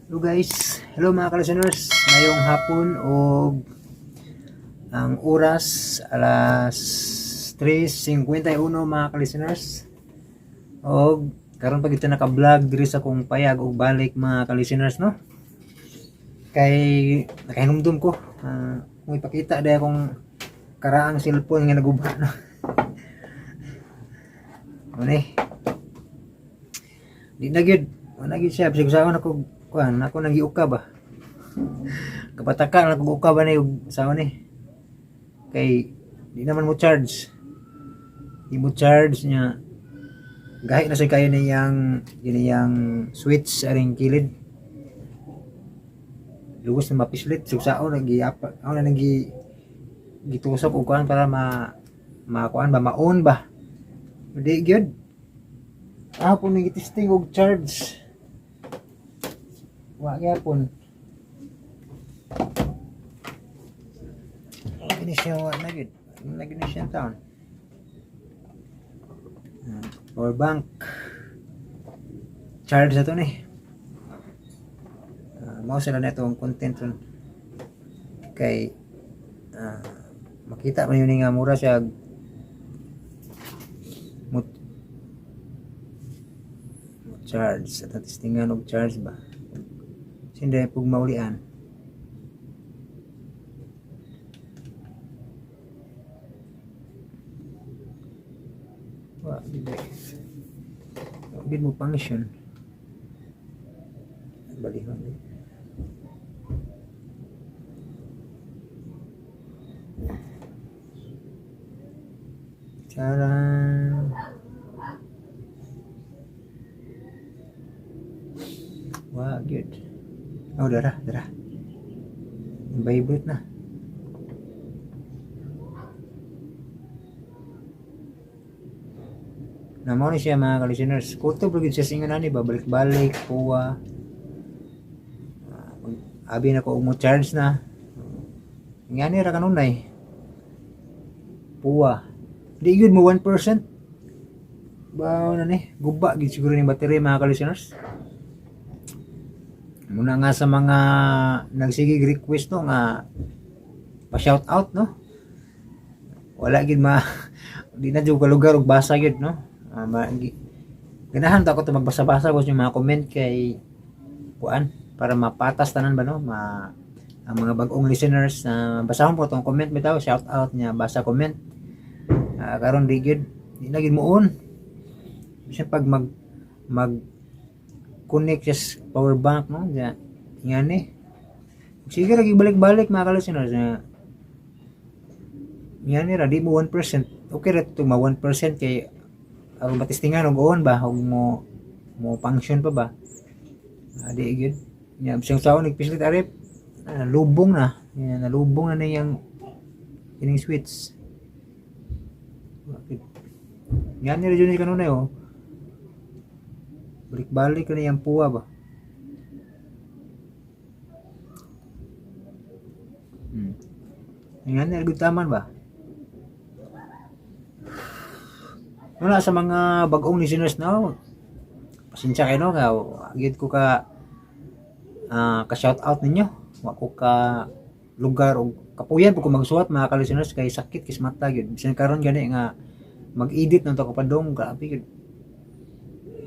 Hello guys, hello mga ka-listeners. Ngayong hapon o ang oras alas 3:51, mga ka-listeners. Og karon pag ito naka-vlog diri sa akong payag og balik, mga ka-listeners, no. Kay nakahinumdum ko kung ipakita dahil akong karaang cellphone nga naguba, no. Ano eh? Di na gyud, wala gyud siya. Bisag usaon ako kuan, ako nang giuka ba. Kapataka na kog uka ba ni ug usaon ni. Kay di naman mo charge. Di mo charge niya. Gahi na siya kayo niyang giniyang switch aring kilid. Lugos na mapislit sugsaon nagi ako na nagi gitusok og kuan para ma makuan ba, ma-on ba. Di gyud. Ako ni testing og charge. Wa gyapon. Kini siya wa na gyud. Na gyud ni siya taon. Power bank. Charge na to ni. Mao sila na itong content ron. Kay makita man yun nga mura siya mo charge at testingan og charge ba. Sinde pug maulian. Wa gid eh. Wa gid mo function. Balihon eh. Charan. Wa gyud. Oh, dara, dara. Vibrate na. Na mao ni siya, mga ka-listeners. Kutob ra gyud siya sa ingon ani ba, balik-balik puwa. Abi na ko og mo charge na. Ngani ra kanunay. Puwa. Di gyud mo 1%. Ba na ni, guba gyud siguro ni battery, mga ka-listeners. Muna nga sa mga nagsigig request, no, nga pa shout out, no. Wala gid ma di na jud ka lugar og basa gyud, no. Ganahan ta ako to magbasa-basa ko sa mga comment kay kuan para mapatas tanan ba, no, ma ang mga bag-ong listeners na basahon po tong comment bitaw, shout out niya, basa comment. Karon di gyud, di na gyud muon. Bisan pag mag mag connect sa power bank, no, diya ngani sige ra balik-balik, mga ka-listeners, na ngani ra di mo 1%. Okay ra to ma 1% kay aron matistingan og on ba og mo mo function pa ba. Di gyud nya bisang saon nagpislit arip, lubong na. Nya nalubong na niyang kining switch. Bakit ngani ra jud ni kanunay, oh, balik-balik na niyang puwa ba. Ngani ra gyud taman ba. Wala sa mga bagong listeners, no. Pasensya kayo, no, nga gyud ko ka ka shout out ninyo. Wa ko ka lugar og kapuyan po ko magsuwat, mga ka-listeners, kay sakit kis mata gyud. Bisan karon gani nga mag-edit nang to ko padong, grabe gyud.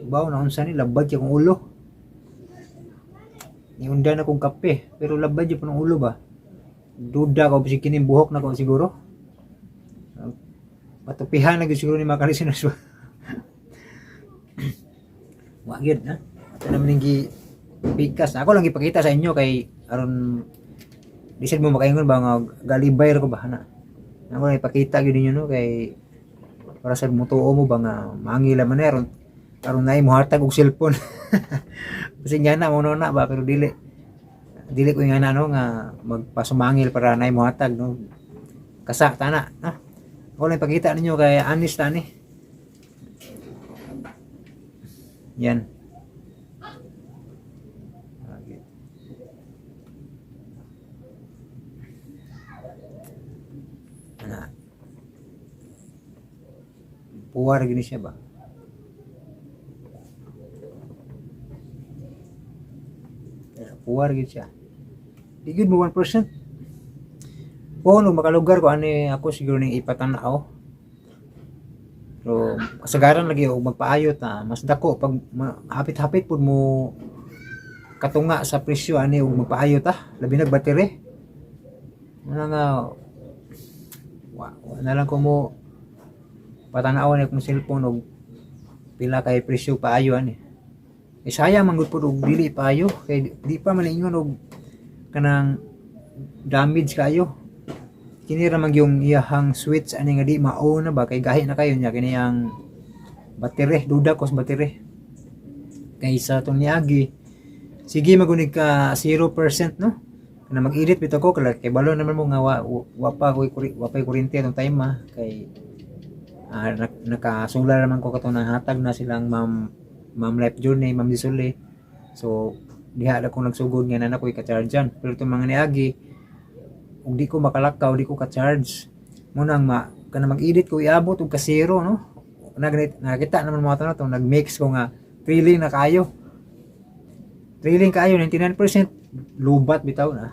Baw na unsa ni, labad kay akong ulo. Niunda na kong kape pero labad gyud po ng ulo ba. Duda ko bisig kining buhok na ko siguro. Patupihan na gyud siguro ni mga ka-listeners ba. Wa gyud na. Ato naman ning gi pikas. Ako lang ipakita sa inyo kay aron di sad mo makaingon ba nga galibay ra ko ba na. Ako lang ipakita gyud ninyo, no, kay para sa mutuo mo ba nga mangila man aron aron naay mohatag og cellphone. Kasi nga na mo na ba, pero dili dili ko nga na, no, nga magpasumangil para naay mohatag, no. Kasa tana, no. Ako lang ipakita ninyo kay anis tani. Yan. Okay. Ana. Puwar gini siya ba? Puwar gyud siya. Di gyud mo 1%. Kung makalugar ko ani, ako siguro ning ipatan-aw. Pero kasagaran lagi og magpaayo ta, mas dako pag hapit-hapit pud mo katunga sa presyo ani og magpaayo ta, labi nag battery. Muna nga wa na lang ko mo patanaw ni akong cellphone og pila kay presyo paayo ani. Eh, sayang man gud pud og dili paayo kay di pa man ingon og kanang damage kayo. Kini ra man yung iyahang switch ani nga di mao na ba, kay gahi na kayo niya. Kini ang battery, duda ko sa battery kay sa tong niagi sige magunig ka 0%, no? Kana mag-edit bitaw ko kay balo naman mo nga wa pa kuryente atong time ah, kay nakasular naman ko katong nanghatag na silang Ma'am, Ma'am Life Journey, Ma'am Disole. So diha na ko nagsugod nga na ko'y ka-chargean. Pero itong mga niagi ug di ko makalakaw, di ko ka-charge mo nang ma kana mag-edit ko, iabot og ka zero, no? Nag nakita naman mo ato na tong nag-mix ko nga thrilling na kayo, thrilling kayo, 99% lubat bitaw na.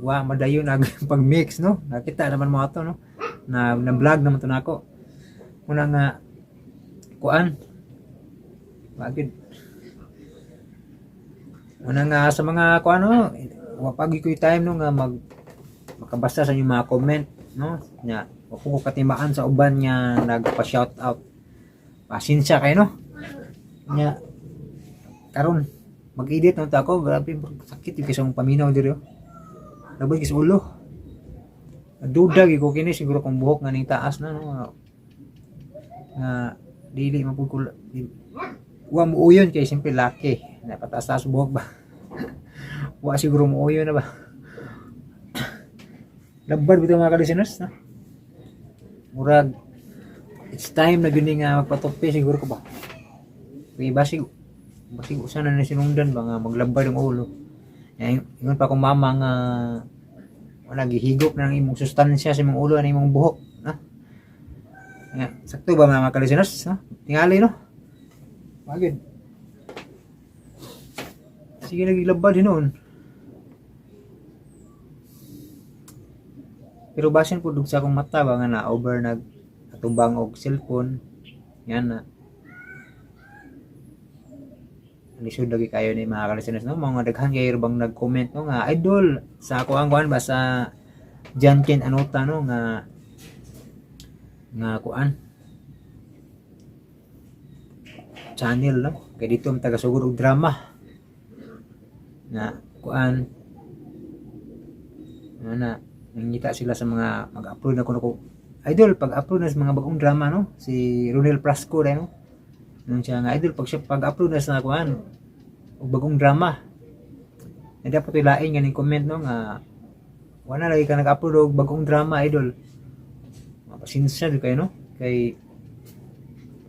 Wa madayon ag pag-mix, no? Nakita naman mo ato, no? Na vlog naman to nako. Muna nga kuan bagid. Muna nga sa mga kuan, no, wa pa gyud ko'y time, no, nga mag makabasa sa inyong mga comment, no? Nya wa ko katimaan sa uban nga nagpa shout out, pasensya kayo, no? Nya karon mag-edit na ta ako. Grabe, sakit yung kisang paminaw diri, oh. Labay kis ulo. Duda gyud ko kini siguro kung buhok nga ning taas na, no, nga dili man pud ko wa mo uyon kay siyempre laki napataas-taas buhok ba, wa siguro mo uyon na ba. Labad bitaw, mga ka-listeners, no? Murag it's time na gyud ni nga magpatupi siguro ko ba, kay basig basig usa na ni sinungdan ba nga maglabad ang ulo. Ingon pa akong mama nga wala gihigop na ang imong sustansya sa imong ulo ang imong buhok, no? Nga sakto ba, mga ka-listeners, no? Tingali, no? Bagid sige naglabad hinuon. Pero basin po sa akong mata ba nga na over nag atubang og cellphone yan na lisod lagi kayo ni, mga ka-listeners, no? Mga daghan kayo bang nag-comment, no, nga idol sa ako ang kuan ba sa John Ken Anota, no, nga nga kuan channel, no? Kay dito ang taga-sugod og drama na kuan ano na nangita sila sa mga mag-upload na kuno ko, idol, pag-upload na sa mga bagong drama, no? Si Ronel Prasco dai, no? Nung siya nga idol, pag siya pag-upload na sa kuan og bagong drama na dapat ilain nga ning comment, no, nga wala lagi ka nag-upload og bagong drama, idol. Mapasensya jud kayo, no? Kay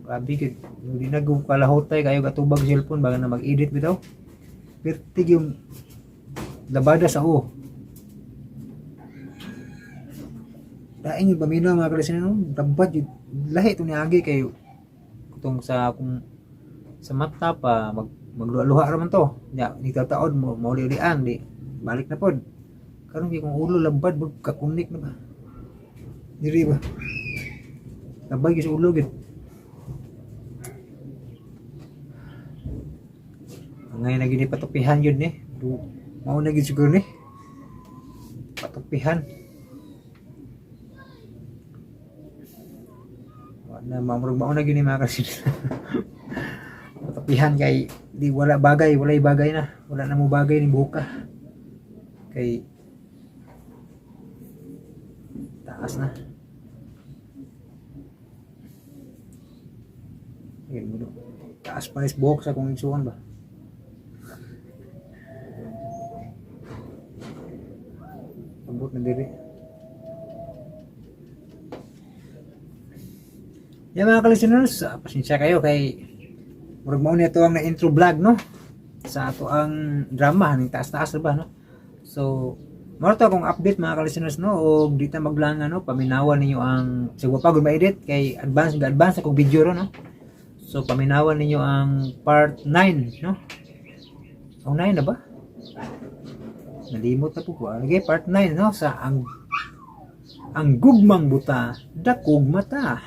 grabe gid di na ko kalahutay kayo gatubag cellphone baga na mag-edit bitaw. Pertig yung labada sa o daing yung paminaw, mga kalisin, no? Dapat yun lahi ito ni agi kay kutong sa kung sa mata pa magluha-luha ra man to nya ni taod mo mauli-ulian di balik na pod. Karon kay kung ulo labad bug kakunik na ba diri ba, labad gyud sa ulo gyud. Ngayon na gini patupihan yun ni. Mao na gyud siguro ni patupihan. Wa na mamurag mao na gyud ni, mga kasin, patupihan kay di wala bagay, walay bagay na, wala na mo bagay ni buka kay taas na. Ayun, mudo. Taas pa is buhok sa kong igsuon ba. Abot na diri. Yan, mga ka-listeners, pasensya kayo kay murag mao ni ato ang na-intro vlog, no? Sa ato ang drama ning taas-taas ba, no? So mao to akong update, mga ka-listeners, no? Og di ta maglangan, no? Paminawan ninyo ang siguro pa gud ma-edit kay advance ga advance akong video ro, no? So paminawan ninyo ang part 9, no? O 9 na ba? Nalimot na po ko. Okay, part 9, no? Sa ang gugmang buta, dakog mata.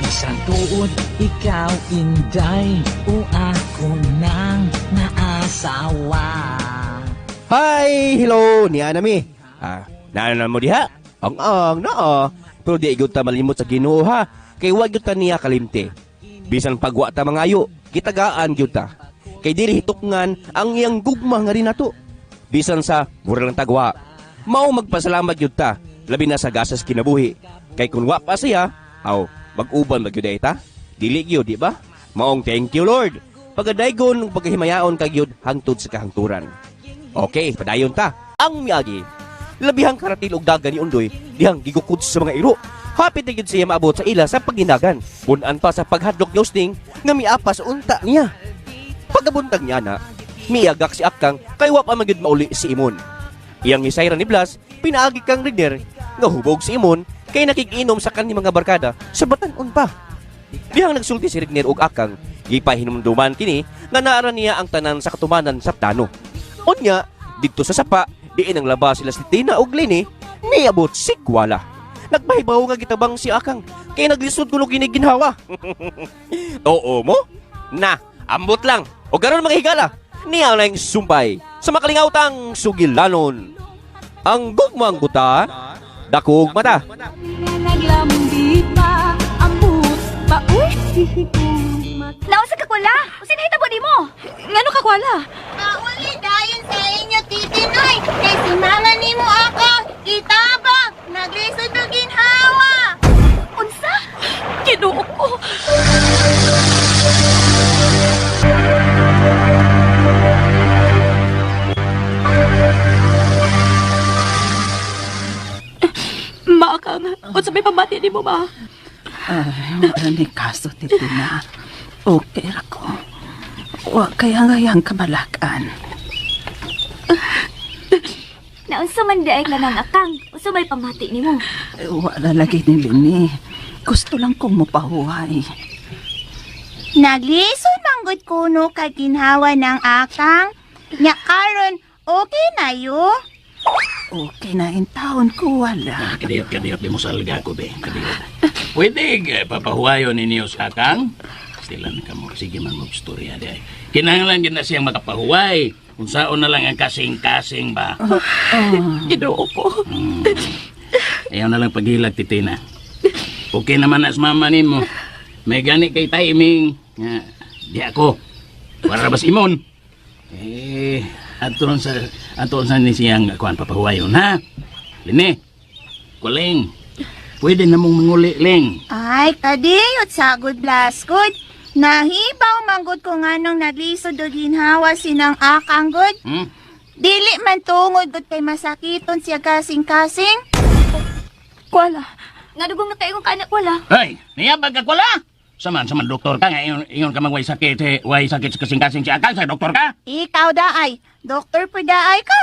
Bisan tuod ikaw inday o ako nang naasawa. Hi! Hello! Niya nami. Ah, naanan mo diha? Ang naa. Pero di gyud ta malimot sa Ginoo ha. Kay wa gyud ta niya kalimti. Bisan pagwa ta mangayo, kitagaan gyud ta. Kay dili hitukngan ang iyang gugma nga nato. Bisan sa mura lang tagwa. Mao magpasalamat gyud ta, labi na sa gasas kinabuhi. Kay kun wa pa siya, aw, mag-uban ba gyud ay ta? Dili gyud, di ba? Maong thank you Lord. Pagadaygon ug paghimayaon ka gyud hangtod sa kahangturan. Okay, padayon ta. Ang miyagi. Labihang karatil og dagan ni Undoy, dihang gigukod sa mga iro. Hapit na gyud siya maabot sa ila sa paginagan. Bunan pa sa paghadlok ni Usting nga miapas unta niya. Pagabuntag niya na, miagak si Akang kay wa pa man gyud mauli si Imon. Iyang isayra ni Blas, pinaagi kang Rigner nga hubog si Imon kay nakikiinom sa kani mga barkada sa batan-on pa. Dihang nagsulti si Rigner og Akang, gipahinumduman kini nga naara niya ang tanan sa katumanan sa plano. Unya, didto sa sapa, diin ang laba sila si Tina og Lini, niabot si Kuala. Nagpahibaw nga gitabang si Akang, kay naglisod kuno kini ginhawa. Oo mo? Na, ambot lang. O garon mga higala, niya lang sumpay sa makalingawtang sugilanon. Ang gugmang buta, dakog mata. Naglambi pa, ambot pa, uy, Nausa ka kwala! Usin nahitabo nimo? Ngano ka kwala? Pauli dayon sa inyo, Titi Noy. Kay si mama nimo ako, gitabang, naglisod og ginhawa. Unsa? Ginoo ko. Ma ka nga. Unsa may pamati nimo ma? Ay, wala ni kaso, Titina. Okay ra ko. Wa kaya ngayang kamalakan. Naunsa man di ay kanang akang. Unsa may pamati nimo? Eh, wala lagi ni Lini. Gusto lang kong mapahuway. Naglisod manggod kuno kag ginhawa ng akang. Nya karon, okay na yo. Okay na in taon ko, wala. Kadiyot, kadiyot, di mo salga ko, be. Kadiyot. Pwede, papahuwayo ninyo sa akang. Stilan ka mo, sige man mag-storya di ay. Kinahanglan gid na siyang makapahuway. Unsaon na lang ang kasing-kasing ba? Ginoo ko. Ayaw na lang paghilag, titina. Okay naman as mama nimo. May gani kay timing. Nga, di ako. Wala bas imon. Eh, ato sa ni siyang kuan papahuwayon, ha? Lini, kuling. Pwede na mong manguli, Ling. Ay, kadiyot sagod blaskod. Nahibaw manggod ko nganong naglisod og ginhawa sinang akang god. Hmm? Dili man tungod gud kay masakiton siya kasing-kasing. Kwala. Nga dugong na kayong kaanak wala. Hey, niyabag ka kwala? Saman, saman, doktor ka nga. Ingon, ingon ka mang way sakit, eh, way sakit sa kasing-kasing si Akang. Sa doktor ka? Ikaw daay, doktor po daay ka.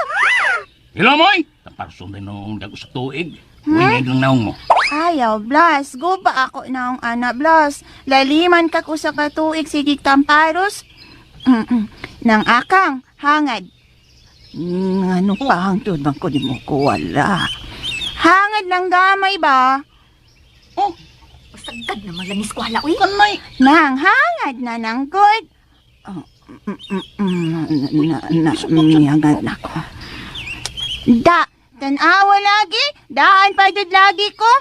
Hello, moy! Taparson din noong dago sa tuig. Hmm? Lang naong mo. Ayaw, Blas. Guba ako na ang ana, Blas. Laliman ka ko sa katuig, sige tamparos. Mm-mm. Nang akang, hangad. Ano pa ang man ko ni mo ko, wala. Hangad lang gamay ba? Oh, Sagad na malamis kwala uy. kanay! Nang hangad na nang good. Na, na, miyangan ako. Da, tanawa lagi. Daan pa jud lagi ko.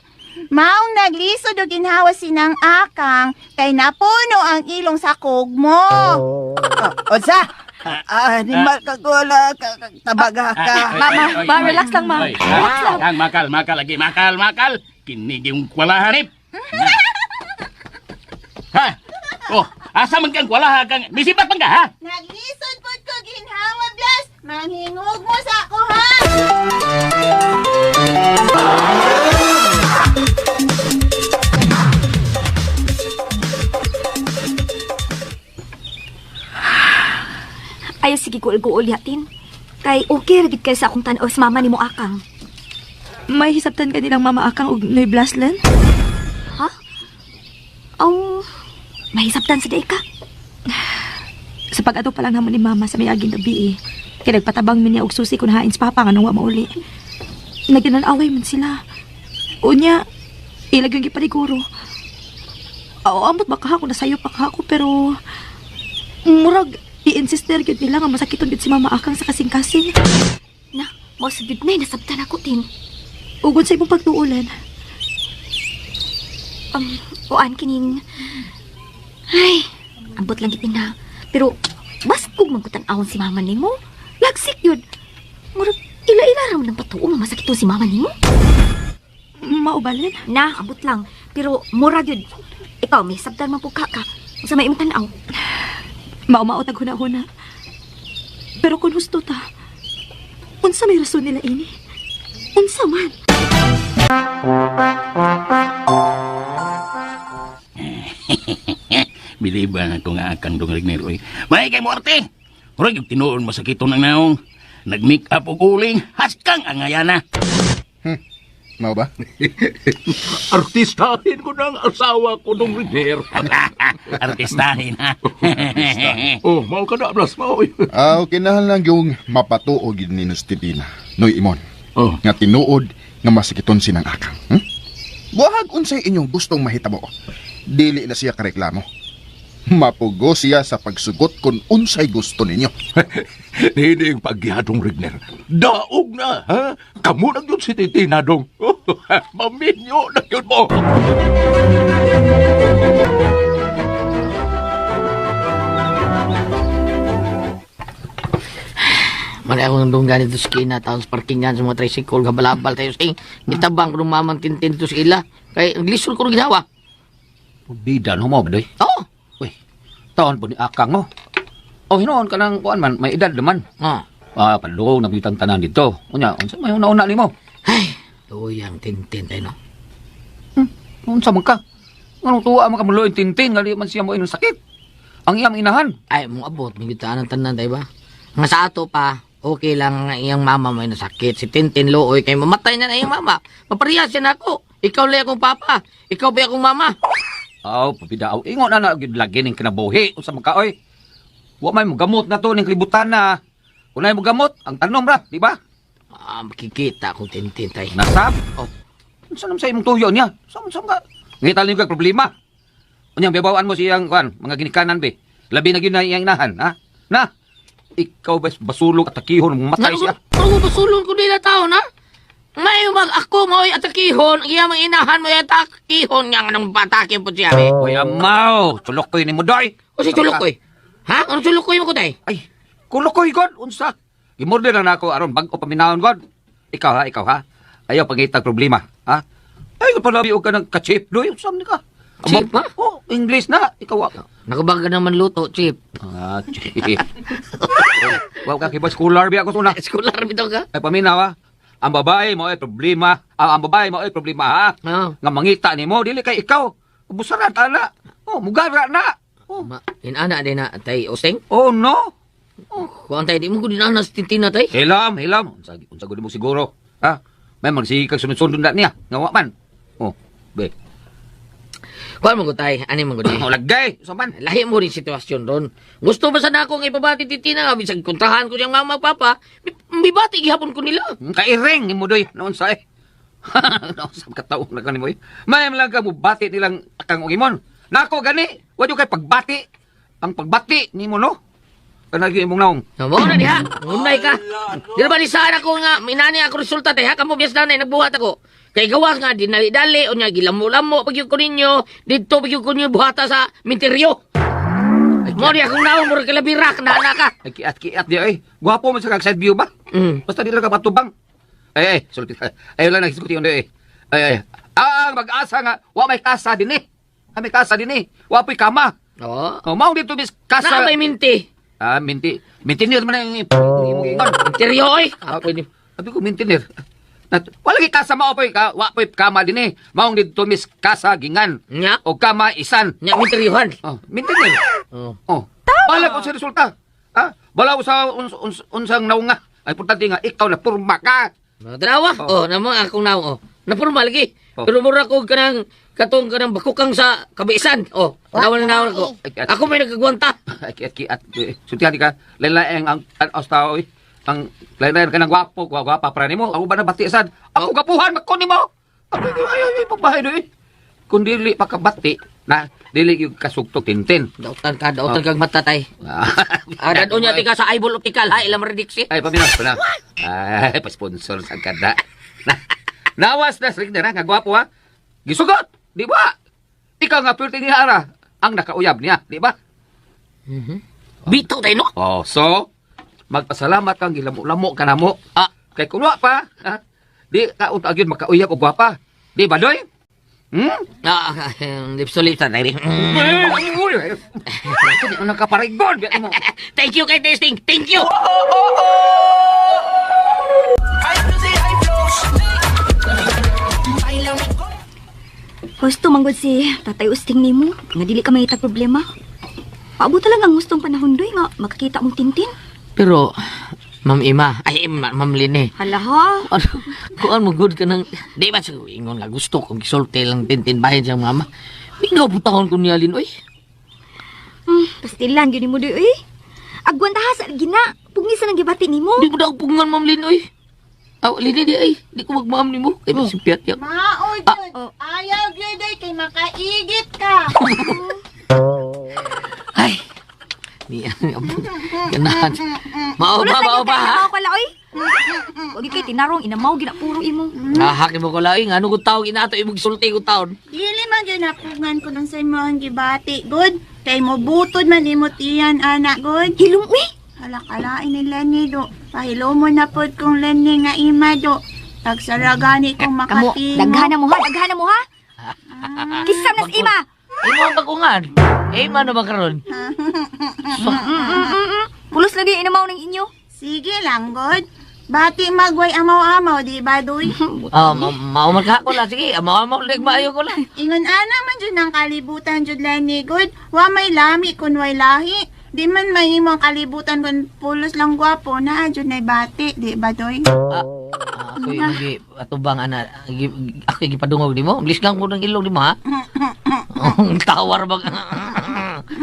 Maong naglisod og ginhawa sinang akang kay napuno ang ilong sa kog mo. Unsa? Animal ka ko, wala. Tabaga ka. Ma, ma, relax lang, ma. Relax lang. Kang, makal, makal lagi, makal, makal. Kinig yung kwala hanip. Ha? Oh, asa man kang kwala ha? Kang, misibat man ka, ha? Naglisod pud ko ginhawa, Blas. Manghingog mo sa ako ha. Ayaw sige guol-guol yatin. Kay okay ra gid kay sa akong tan-aw sa mama nimo akang. May hisabtan ka nilang mama akang og Noy Blaslen? Ha? Aw, may hisabtan sa day ka. Sa pag-ato pa lang namo ni mama sa may aging gabi eh. Kaya nagpatabang mi niya og susi kun hain sa papa nga nung wa mauli. Nagtinanaway man sila. Unya, ilag yung gipaniguro. Oo, ambot baka ako, nasayo pa ka ako, pero murag, i-insister gyud nila nga masakiton gyud si mama akang sa kasing-kasing. Na, mao sa gyud nay nasabtan ako tin. Ugod sa imong pagtuulan. Uan kining ay, ambot lang gid na. Pero baskog man kutan awon si mama nimo. Lagsik yun. Murag ila-ila ra man ang patuo nga masakiton si mama nimo. Maubalin? Na, ambot lang. Pero mura gyud. Ikaw may sabtan man pud ka ka. Unsa may imong tan-aw? Mao-mao tag huna-huna. Pero kung husto ta, unsa may rason nila ini? Unsa man? Biliba nga ko nga akang dong Regner, oy. May kay Muerte! Murag yung tinuon masakiton ang naong. Nag-make up og uling, haskang ang ngayana. Mao ba? Artistahin ko ng asawa ko dong Rigner. Artistahin, ha? Oh, mao ka na, Blas, mao. Ah, kinahanglan yung mapatuo gid ni Titina. Noy Imon. Oh. Nga tinuod nga masakiton sinang akang. Buhag unsay inyong gustong mahitabo. Dili na siya kareklamo. Mapugo siya sa pagsugot kung unsay gusto ninyo. Hindi yung pagyadong Rigner. Daog na, ha? Kamu na yun si Titina dong. Maminyo na yun mo. Mali ako ng dunggan dito sa kina, taon sa parkingan sa mga tricycle, gabalabal tayo sa ing. Gitabang ko ng mamang tintin dito sa ila. Kay, ang lisod ko rin ginawa. Bida no mo, badoy. Oo. Uy, taon po ni Akang mo. Oh, hinoon ka ng kuan man, may edad naman. Ah. Ah, padulong na bitang tanan dito. Unya, unsa may una-una nimo? Ay, tuyang tintin tayo, no? Unsa man ka? Nganong tuwa man ka muloy tintin nga di man siya mo inong sakit. Ang iyang inahan. Ay, mong abot, may gitaan ang tanan tayo ba? Nga sa ato pa, okay lang nga iyang mama may nasakit. Si Tintin Looy, kay mamatay na na iyang mama. Maparehas siya na ako. Ikaw lang akong papa. Ikaw ba akong mama? Aw, pabida aw ingon na na gyud lagi ning kinabuhi. Unsa man ka oy? Wa may mogamot na to ning kalibutan na. Kunay mogamot, ang tanom ra, di ba? Ah, makikita akong Tintin tayo. Nasab. Oh. Unsa naman sa imong tuyo niya? Sa unsa ka? Ngita niyo kag problema. Unya bibawaan mo siyang kuan, mga ginikanan be. Labi na gyud na iyang inahan, ha? Na. Ikaw bes basulog at takihon matay siya. Ano basulon ko nila tao na? May mag ako mo'y atakihon, iya mga inahan mo'y atakihon nga nang patake po siya. Be. Oy amaw, tulukoy ni mo doy. O si tulukoy. Ha? Ano tulukoy mo ko tay? Ay, kulukoy god unsa? Gimorder na nako aron bag-o paminawon god. Ikaw ha, ikaw ha. Ayaw pangitag problema, ha? Ay, palabi og ka ng ka-chip doy, unsa man ka? Chip, ha? Oh, English na, ikaw ha. Nakabaga naman luto, chip. Ah, chip. Wow ka kiba scholar biya ko suna. Scholar bitaw ka? Ay paminaw ha. Ang babae mo ay problema. Ang babae mo ay problema ha. Oo. Nga mangita nimo dili kay ikaw. Busaran ana. Oh, mugara na. Oh, Ma, inana din na tay Oseng. oh no. Kuan tay di mo ko dinana sa Tintin na tay. Hilam, hilam. Unsa unsa gud mo siguro? Ha? May magsige kag sunod-sunod na niya. Nga wa man. Oh, be. Kuan mo ko tay, ani mo ko di. Oh, lagay. Unsa man? Lahi mo rin sitwasyon ron. Gusto ba sana akong ipabati Titina nga bisag kontrahan ko siyang mama papa. Mibati gihapon ko nila. Kairing nimo doy. Noon sa eh. Noon sa kataon na kanimo eh. May lang ka mubati nilang akang ugimon. Nako gani, wa kay pagbati. Ang pagbati nimo no. Kanang imong naong. No, mo na diha. Ngunay ka. Di ba lisaan ako nga minani ako resulta tay ha kamo biyas nanay nagbuhat ako. Kay gawas nga dinali-dali unya gilamo-lamo pag ko ninyo didto pag ko ninyo buhata sa minteryo. Mo di akong naong murag kalabirak na na ka. Ay kiat-kiat di ay. Gwapo man sa kag side view ba? Basta di lang ka matubang. Ay ay, sulti. Ay wala nagdiskuti yun eh. Ay ay. Ang mag-asa nga wa may kasa dinhi. Ah, may kasa dinhi. Wa po'y kama. Oo. Oh, mao dito mis kasa. Na may minti. Ah, minti. Mintinir man ang imong ingon. Minteryo oy. Apoy ni. Sabi ko mintinir. Wala gi kasa mao po'y ka, wa po'y kama dinhi. Maong dito mis kasa gingan. Nya. O kama isan. Nya minteryohan. Oh, mintinir. Oh. Oh. Bala ko sa resulta. Ha? Bala ko sa unsang naunga. Ay importante nga ikaw na purma ka. Tanawa. Oh, namo akong naong oh. Napurma lagi. Oh. Pero mura ko kanang katong kanang bakukang sa kabisan. Oh, nawa na nawa ko. Ay, Ako may nagagwanta. Kiat-kiat. Sultihan di ka. Lain-lain ang tanaw sa tao eh. Ang lain-lain ka ng gwapo, gwapa para nimo. Ako ba na bati sad? Ako gapuhan magkon nimo. Ay ay ay pagbahay do eh. Kung dili pa kabati, na dili yung kasugtog tintin. Dautan ka, dautan kag mata tay. Ah, dadon niya tika sa eyeball optical ha, ilang rediksi. Ay, pamina, pamina. Ay, pa-sponsor sa kada. Na, nawas na srik na nga gwapo ha. Gisugot, di ba? Ikaw nga pwerte niya ara ang nakauyab niya, di ba? Bitaw tayo no? Oh, so magpasalamat kang gilamo-lamo ka namo. Ah. Kay kunwa pa, ha? Di ka unta gyud makauyab og gwapa. Di ba doy? Hmm? Ah, lips to lips na tayo. Uy, uy, uy. Ito di mo nagkaparigon, biya mo. Thank you kay testing. Thank you. Husto manggod si Tatay Usting nimo nga dili ka mangita problema. Paabot lang ang hustong panahon doy nga makakita mong tintin. Pero Ma'am Ima, ay Ma'am Lene. Hala ha. Ano, kuan mo good ka ng di ba sa ingon nga gusto kong gisulti lang tintin bahin siyang mama. Mingaw butahon ko niya Lin, oy. Pastilan gyud nimo doy oy. Agwan ta ha sa gina. Pugni sa nang gibati nimo. Di mo daw pungan Ma'am Lin, oy. Aw, Lin, di ay, di ko magmaam nimo. Kay oh. Piat yak. Mao jud. Ayaw gyud ay kay makaigit ka. Ay. Ni ganahan. Mao ba, mao ba ha? Mao pala oy. Wag kay tinarong inamaw ginapuro imo. Nahaki mo ko laing ano kung tawag inato imong sulti ko taon. Dili man gyud napungan ko nang sa imong gibati, good. Kay mo butod man imo tiyan ana, good. Hilom uy. Hala kalain ni Lenny do. Pahilo mo na pod kong Lenny nga ima do. Pagsaragani kong Kamo, makatimo. daghan mo ha, daghan mo ha. Kisam nas ima. Imo ang bagungan. Eh man ba karon? Pulos lagi inamaw ng inyo. Sige lang, good. Bati magway amaw-amaw, di ba, Duy? Ah, mao man ka ko lang sige, mao mao leg maayo ko lang. Ingon ana man jud ang kalibutan jud Lenny, good. Wa may lami kun way lahi. Di man mahimo ang kalibutan kun pulos lang gwapo na jud nay bati, di ba, Doy? Ako yung gi atubang ana ako yung gipadungog nimo. Bilis lang ko ng ilong nimo ha. Ang tawar ba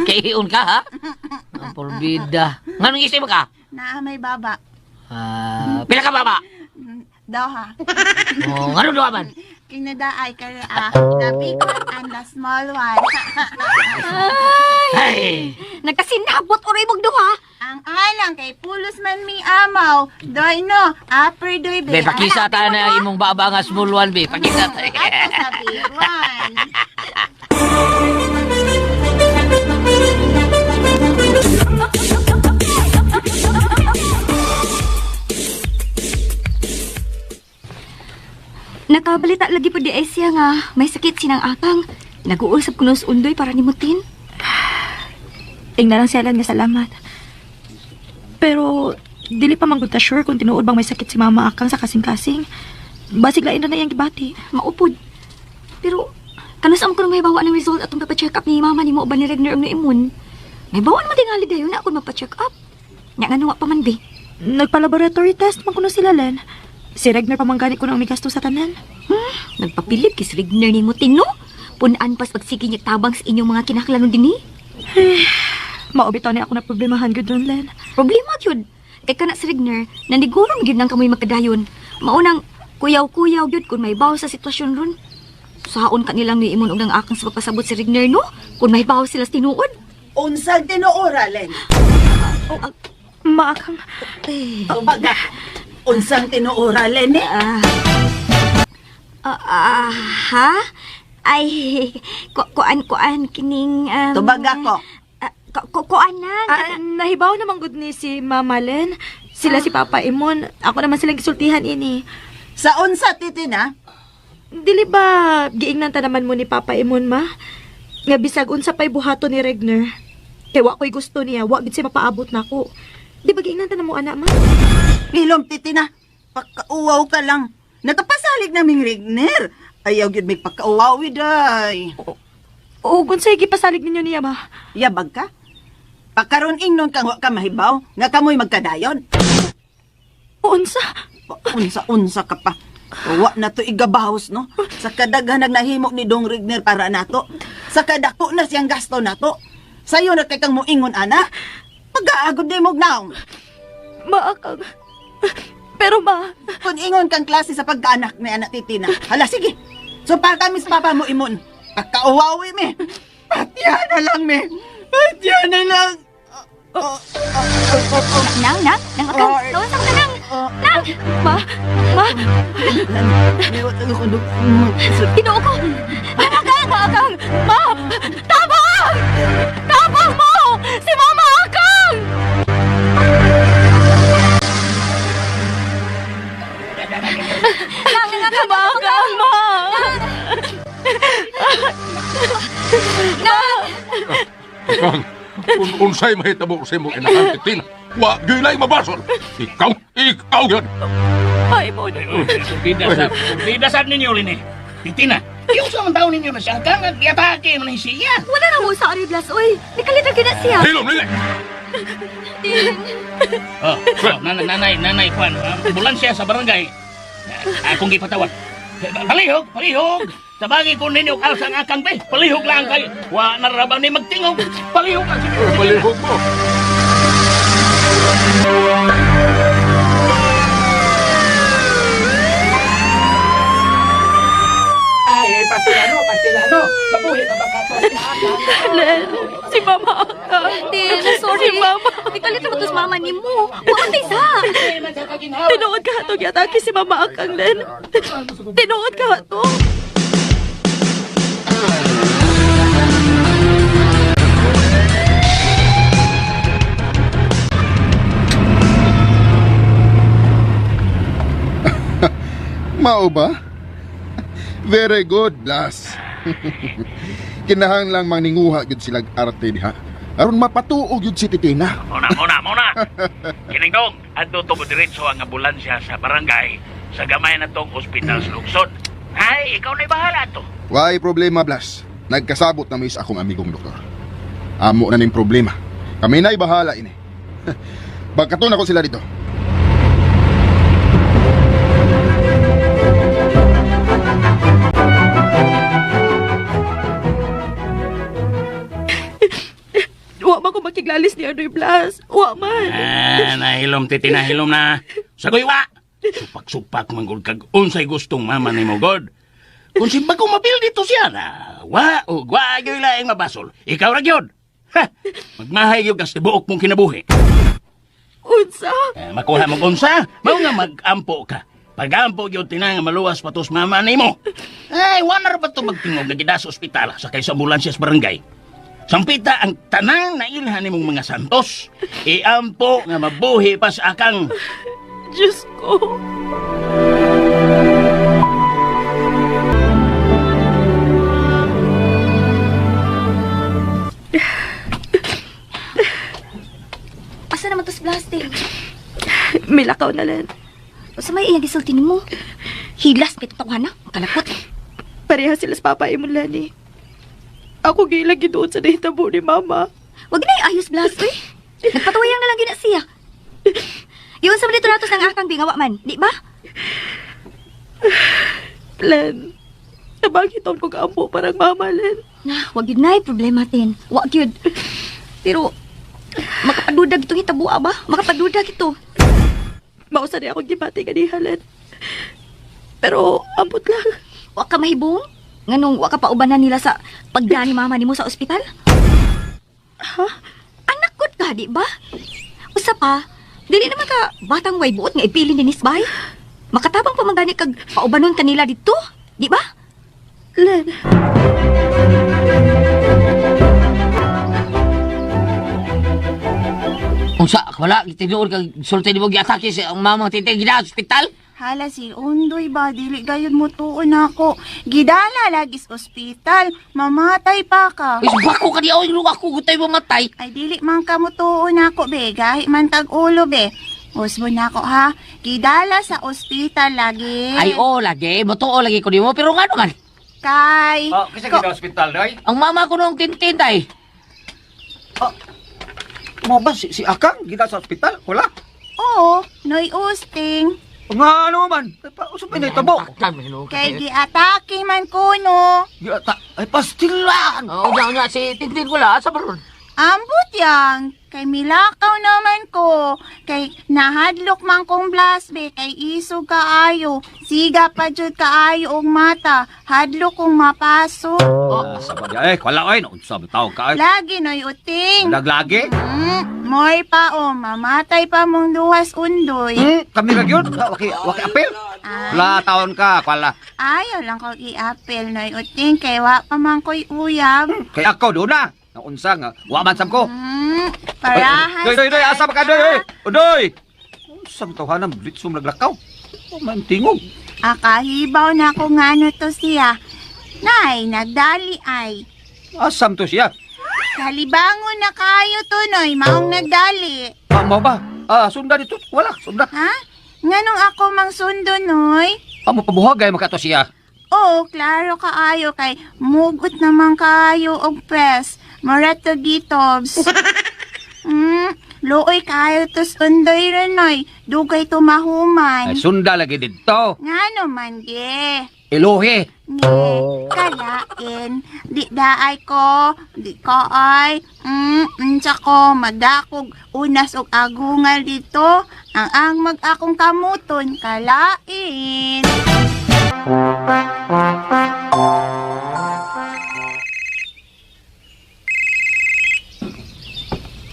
kay iun ka ha? Ang porbida. Nganong isip ka? Naa may baba. Ah, pila ka baba? Doha. Oh, nganong duha man? Kinadaay kay the big one and the small one. Ay, Nagkasinabot oray mong duha. Ang alang kay pulos man mi amaw. Doy no, upper doy be pakisa ta na imong baba nga small one be. Pakisa ta. Ato sa big one. Nakabalita lagi po di ay siya nga may sakit sinang akang. Nag-uusap ko sa undoy para nimutin. Tingnan lang siya nga salamat. Pero, dili pa man gud ta sure kung tinuod bang may sakit si mama akang sa kasing-kasing. Basig lain na na iyang gibati. Maupod. Pero, kanus am ko nung may bawa ng result atong papacheck up ni mama ni mo ba ni Regner ang imun. May bawa naman tingali dayon na ako mapacheck up. Nya nga wa pa man be. Nagpa-laboratory test man kuno sila, Len. Si Regner pa man gani kuno ang migasto sa tanan. Nagpapilip kis Regner ni mo tino. Punan pas pagsige niya tabang sa inyong mga kinahanglanon dinhi. Mao bitaw ni ako na problemahan gud ron, Len. Problema gyud. Kay kana si Regner, naniguro gyud nang kamoy magkadayon. Maunang kuyaw-kuyaw gyud kung may baw sa sitwasyon ron. Saon ka nilang niimon og nang akang sa pagpasabot si Regner no? Kung may baw sila sa tinuod. Unsang tinuora, Len? Maakang Tubaga. Unsang tinuora, Len, eh? Ha? Ay, kuan kuan kining Tubaga ko. Kuan na. Nahibaw naman gud ni si Mama Len. Sila si Papa Imon. Ako naman silang gisultihan ini. Sa unsa, Titina? Dili ba giingnan ta naman mo ni Papa Imon ma? Nga bisag unsa pay buhaton ni Regner. Kay wa ko'y gusto niya, wa gid siya mapaabot nako. Di ba giingnan ta na mo ana ma? Hilom, Titina. Pagkauwaw ka lang. Nakapasalig naming Regner. Ayaw gyud may pagkauwaw, day. O unsay gipasalig ninyo niya ma? Yabag ka? Pakaron ingnon kang wa ka mahibaw, nga kamoy magkadayon. O unsa? Unsa-unsa ka pa. Wa na to igabahos, no? Sa kadaghan nag nahimo ni Dong Regner para nato. Sa kadako na siyang gasto nato. Sayo na kay kang moingon, ana. Pag-aagod di mo naong. Ma, akang. Pero ma, Kung ingon kang klase sa pagkaanak ni anak titina. Hala, sige. So pa kami sa papa mo imon. Pagkauwawi mi. Patya na lang mi. Patya na lang. Oh, oh, Nang, nang, nang akang. Ay. Naunsa ka nang. oh. Nang! ma, ma, Ginoo ko. Nang akang, ma, akang, ma, tabang! Tabang mo! Si Mama Akang! Nang, nang akang. Ma, akang, ma! Akang, kung unsay mahitabo sa imong inahan, Titina, wa gyud mabasol. Ikaw, ikaw yun. Ay, mo Sultida sa ninyo, Lini. Titina, yung sa mga tao ninyo na siya, kang giatake man siya. Wala na mo sa Ari Blas, oy. Nikalitan gyud na siya. Hilom, Lili! Oh, oh, nanay, nanay, nanay, Juan, ambulansya sa barangay. Akong gipatawag. Palihog, palihog. Tabagi ko ninyo alsa ang akang be. Palihog lang kay wa naraba ni magtingog. Palihog lang sige. Palihog mo. Ay, pastilano, pastilano. Mabuhi pa ba ka? Len, si Mama Akang. Tin, sorry. Si Mama. Nikalit mo to sa mama nimo. Wa tay sa. Tinuod ka hatong yatake si Mama Akang, Len. Tinuod ka hatong. Mao ba? Very good, Blas. Kinahanglang manginguha gyud silag arte diha. Aron mapatuo gyud si Titina. Muna, muna, muna. Kining dong, adto to mo diretso ang ambulansya sa barangay sa gamay na tong ospital sa lungsod. Ay, ikaw na'y bahala to. Way problema, Blas. Nagkasabot na mis akong amigong doktor. Amo na ning problema. Kami na'y bahala ini. Bagkaton ako sila dito. Wa man ko makiglalis ni Anoy Blas. Wa man. Ah, nahilom, titi, nahilom na. Sagoy, wa! Supak-supak, manggol kag unsay gustong mama ni mo, God. Kung simba ko mapil dito siya na, wa, o wa, yo'y laing mabasol. Ikaw ra gyud. Ha! Magmahay gyud kas tibuok mong kinabuhi. Unsa? Eh, makuha mo unsa, mao nga mag-ampo ka. Pag-ampo gyud tina nga maluwas patos mama nimo. Ay, wa na ra ba to magtingog nga gida sa ospital sa kay sa ambulansya sa barangay. Sampita ang tanang nailhan nimong mga santos. Iampo nga mabuhi pa sa akang. Diyos ko. Asa naman to sa blasting? Milakaw na, Len. Sa may iyang gisulti nimo. Hilas pito tawahan na. Kalapot. Pareha sila sa papa imong Lenny. Ako gilag giduot sa nahitabo ni Mama. Wag na ayos Blas, uy. Nagpatuwayang na lang gyud na siya. Yun sa dito natos ng akang bingawa man, di ba? Len, nabagit ko kaampo parang mama, Len. Na, wag yun na problema tin. Wag yun. Pero makapadudag itong hitabua ba? Makapadudag ito. Mausa niya akong gibati ganiha, Len. Pero ambot lang. Wa ka mahibong? Nganong wa ka paubanan nila sa pagdani mama nimo sa ospital? Ha? Anak ko ka, di ba? Usa pa, dili naman ka batang way buot nga ipili ni Nisbay. Makatabang pa man gani kag paubanon kanila dito, di ba? Len. Unsa, wala, tinuod kag sulti nimo giatake si ang mamang titi gida sa ospital. Hala si Undoy ba, dili gayon mo tuon ako. Gidala lagi sa ospital, mamatay pa ka. Uy, bako ka di oy, ako gutay mamatay. Ay dili man ka mo tuon ako be, gahi man tag ulo be. Usbo na ako ha, gidala sa ospital lagi. Ay oh, lagi, motuo lagi ko nimo pero ngano man? Kay, Oh, kasi gid ospital doy. Ang mama ko nung tintin tay. Mo ba si Akang gida sa ospital? Wala. oo, noy usting. Nga ano man? Usap na tabo. Kay giatake man kuno. Giata ay pastilan. Oh, nya nya si tintin ko la sa baron. Ambot yang, kay milakaw naman ko. Kay nahadlok man kong blasbe, kay isog kaayo. Siga pa jud kaayo og mata, hadlok kong mapasok. Ah, sa ba eh, wala oy, naunsa man tawag ka ay. Lagi noy uting. Laglagi? More pa o, mamatay pa mong duhas undoy. Kami ra gyud, waki waki apil. Wala taon ka, wala. Ayaw lang kong i-apel noy uting, kay wa pa man ko'y uyab. Kay ako do na. Naunsa nga, wa man sab ko. Parahas. Doy, doy, doy, asa ba ka doy? Oy, Doy. Unsa man tawhanan blitz mo naglakaw? O man tingog. Akahibaw na ko ngano to siya. Nay, nagdali ay. Asam to siya? Kalibangon na kayo to, noy. Maong nagdali. Ah, mao ba? Ah, sunda dito. Wala, sunda. Ha? Nganong ako mang sundo, noy? Amo pabuhagay makato siya. Oo, klaro kaayo kay mugot naman kaayo og pes. Mura to gitobs. Luoy kaayo to sundoy renoy. Dugay to mahuman. Ay, sunda lagi dito. Ngano man ge? Iluhi. Nge, kalain. Di daay ko, di ko ay. Unsa ko, magdakog unas og agungal dito. Ang mag akong kamuton, kalain.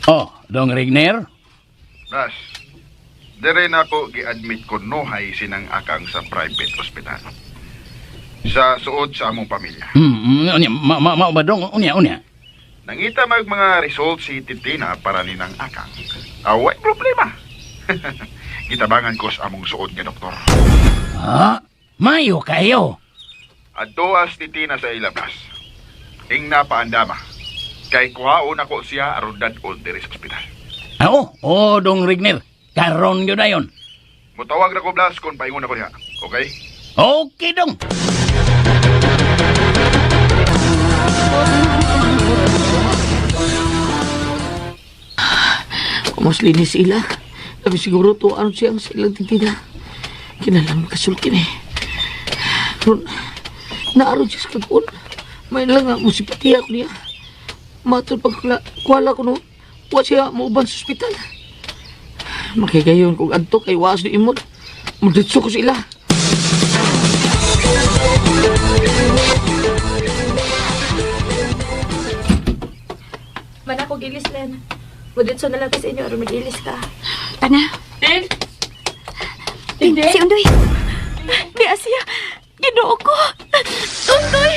Oh, Dong Regner? Blas, dire na ako gi-admit ko nohay sinang akang sa private hospital. Sa suod sa among pamilya. Unya, ma, ma, ma, ba dong? Unya, unya. Nangita mag mga results si Titina para ninang akang. Away problema. Gitabangan ko sa among suod nga doktor. Ha? Mayo kayo. Adto as Titina sa ilabas. Ingna paandama. Kay kuhaon ako siya aron dad-on diri sa ospital. Ah, oh, oh, Dong Regner. Karon yun na yun. Mutawag ra ko Blas kung paingon ako diha. Okay? Okay, Dong. Mas linis sila. Sabi siguro to, ano siyang silang titina. Kinalang makasulkin eh. Ron, naaron siya sa kaguon. May lang nga, musipatiya ko niya. Matod pag kuwala ko no, wa siya mauban sa ospital. Makigayon kung adto kay waas ni imod. Muditso ko sila. Man ako gilis, Len. Muditso na lang ka sa inyo aron mag-ilis ka. Tana. Tin! Tin, si Undoy. Di Asiya, Ginoo ko. Undoy!